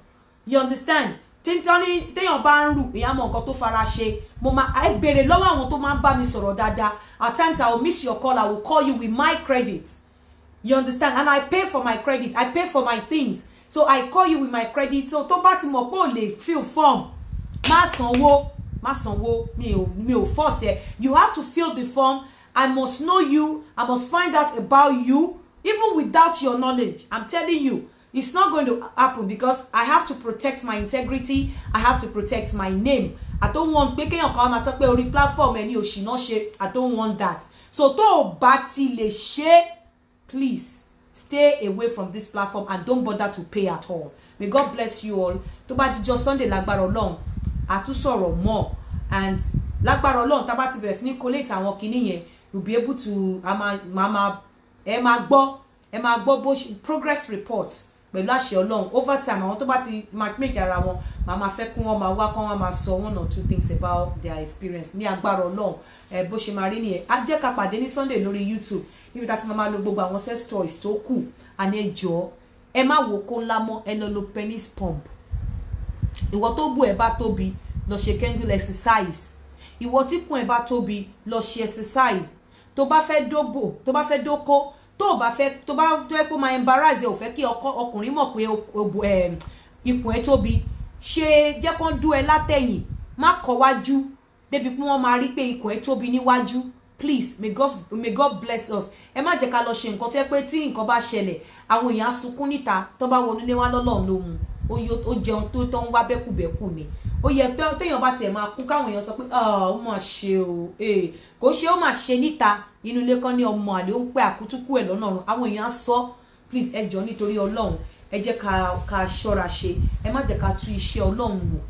you understand? Téèyàn bá ń rù, èèyàn mọ nǹkan tó fara ṣe. Mo máa ẹ béèrè lọ́wọ́ àwọn tó máa ń bá mi sọ̀rọ̀ dáadáa. At times I will miss your call, I will call you with my credit, you understand? And I pay for my credit, I pay for my things, so I call you with my credit. So tó bá ti mọ̀ pé ò lè fill form, má sanwó, má sanwó. Mi ò force ẹ. You have to fill the form. I must know you, I must find out about you. Even without your knowledge, I'm telling you, it's not going to happen, because I have to protect my integrity, I have to protect my name. I don't want pé kéèyàn kan máa sọ pé orí platform ẹ ní òṣì náà ṣe. I don't want that. So tó o bá ti lè ṣe, please stay away from this platform and don't bother to pay at all. May God bless you all. Tó bá dijọ́ Sunday, lágbára Ọlọ́run, àtúnṣọ̀rọ̀ more, and lágbára Ọlọ́run, tá bá ti bẹ̀rẹ̀ sí ní collate àwọn kinní yẹn, you be able to, a máa, ẹ máa gbọ́, ẹ máa gbọ́ bó ṣe progress report pẹ̀lú àṣẹ Ọlọ́run. Over time, àwọn tó bá ti matchmake ara wọn, màá máa fẹ́ kí wọ́n máa wá, kí wọ́n máa sọ one or two things about their experience. Ní agbára Ọlọ́run, ẹ bó ṣe máa rí nìyẹn. Á jẹ́ ká pàdé ní Sunday lórí YouTube, níbi tá a ti máa lo gbogbo àwọn sex toys tó kù. Àní ẹ jọ̀ọ́, ẹ má wo kó ńlá mọ́, ẹ lọ lo penis pump. Ìwọ tó bù ẹ bá tóbi, lọ ṣe Kegel exercise. Ìwọ tí kùn ẹ bá tóbi, lọ ṣe exercise. Tó bá fẹ́ dóbò, tó bá fẹ́ dóko, tó bá fẹ́, tó bá tó yẹ kó máa embarrass ẹ, ò fẹ́ kí ọkọ ọkùnrin mọ̀ pé ikùn ẹ tóbi, ṣe jẹ́ kán dú ẹ látẹ̀yìn, má kọ wájú débi pé wọ́n máa rí pé ikùn ẹ tóbi níwájú. Please, may God bless us. Ẹ má jẹ́ ká lọ ṣe nǹkan tó yẹ pé tí nǹkan bá ṣẹlẹ̀, àwọn èèyàn á sunkún níta. Tó bá wọnú ilé wá lọ́lọ́run ló mú ó jẹun tó ń wá bẹ́kùbẹ́kù ni. Ó yẹ téèyàn bá tiẹ̀ máa kú, káwọn èèyàn sọ pé ó mà ṣe o, kò ṣe, ó mà ṣe níta inú ilé kan ní ọmọ àlè, ó ń pẹ́ àkútúkù ẹ̀ lọ́nà ọ̀run, àwọn èèyàn á sọ. Please, ẹ jọ̀ọ́, nítorí Ọlọ́run, ẹ jẹ́ ká ṣọ́ra ṣe. Ẹ má jẹ́ ká tú iṣẹ́ Ọlọ́run wò.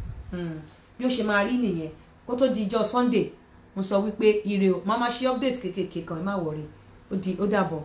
Bí ó ṣe máa rí nìyẹn. Kó tó di ijọ́ Sunday, mo sọ wípé ire o. Máa ṣe update kékèké kan, ẹ má worry. Ó di, ó dàbọ̀.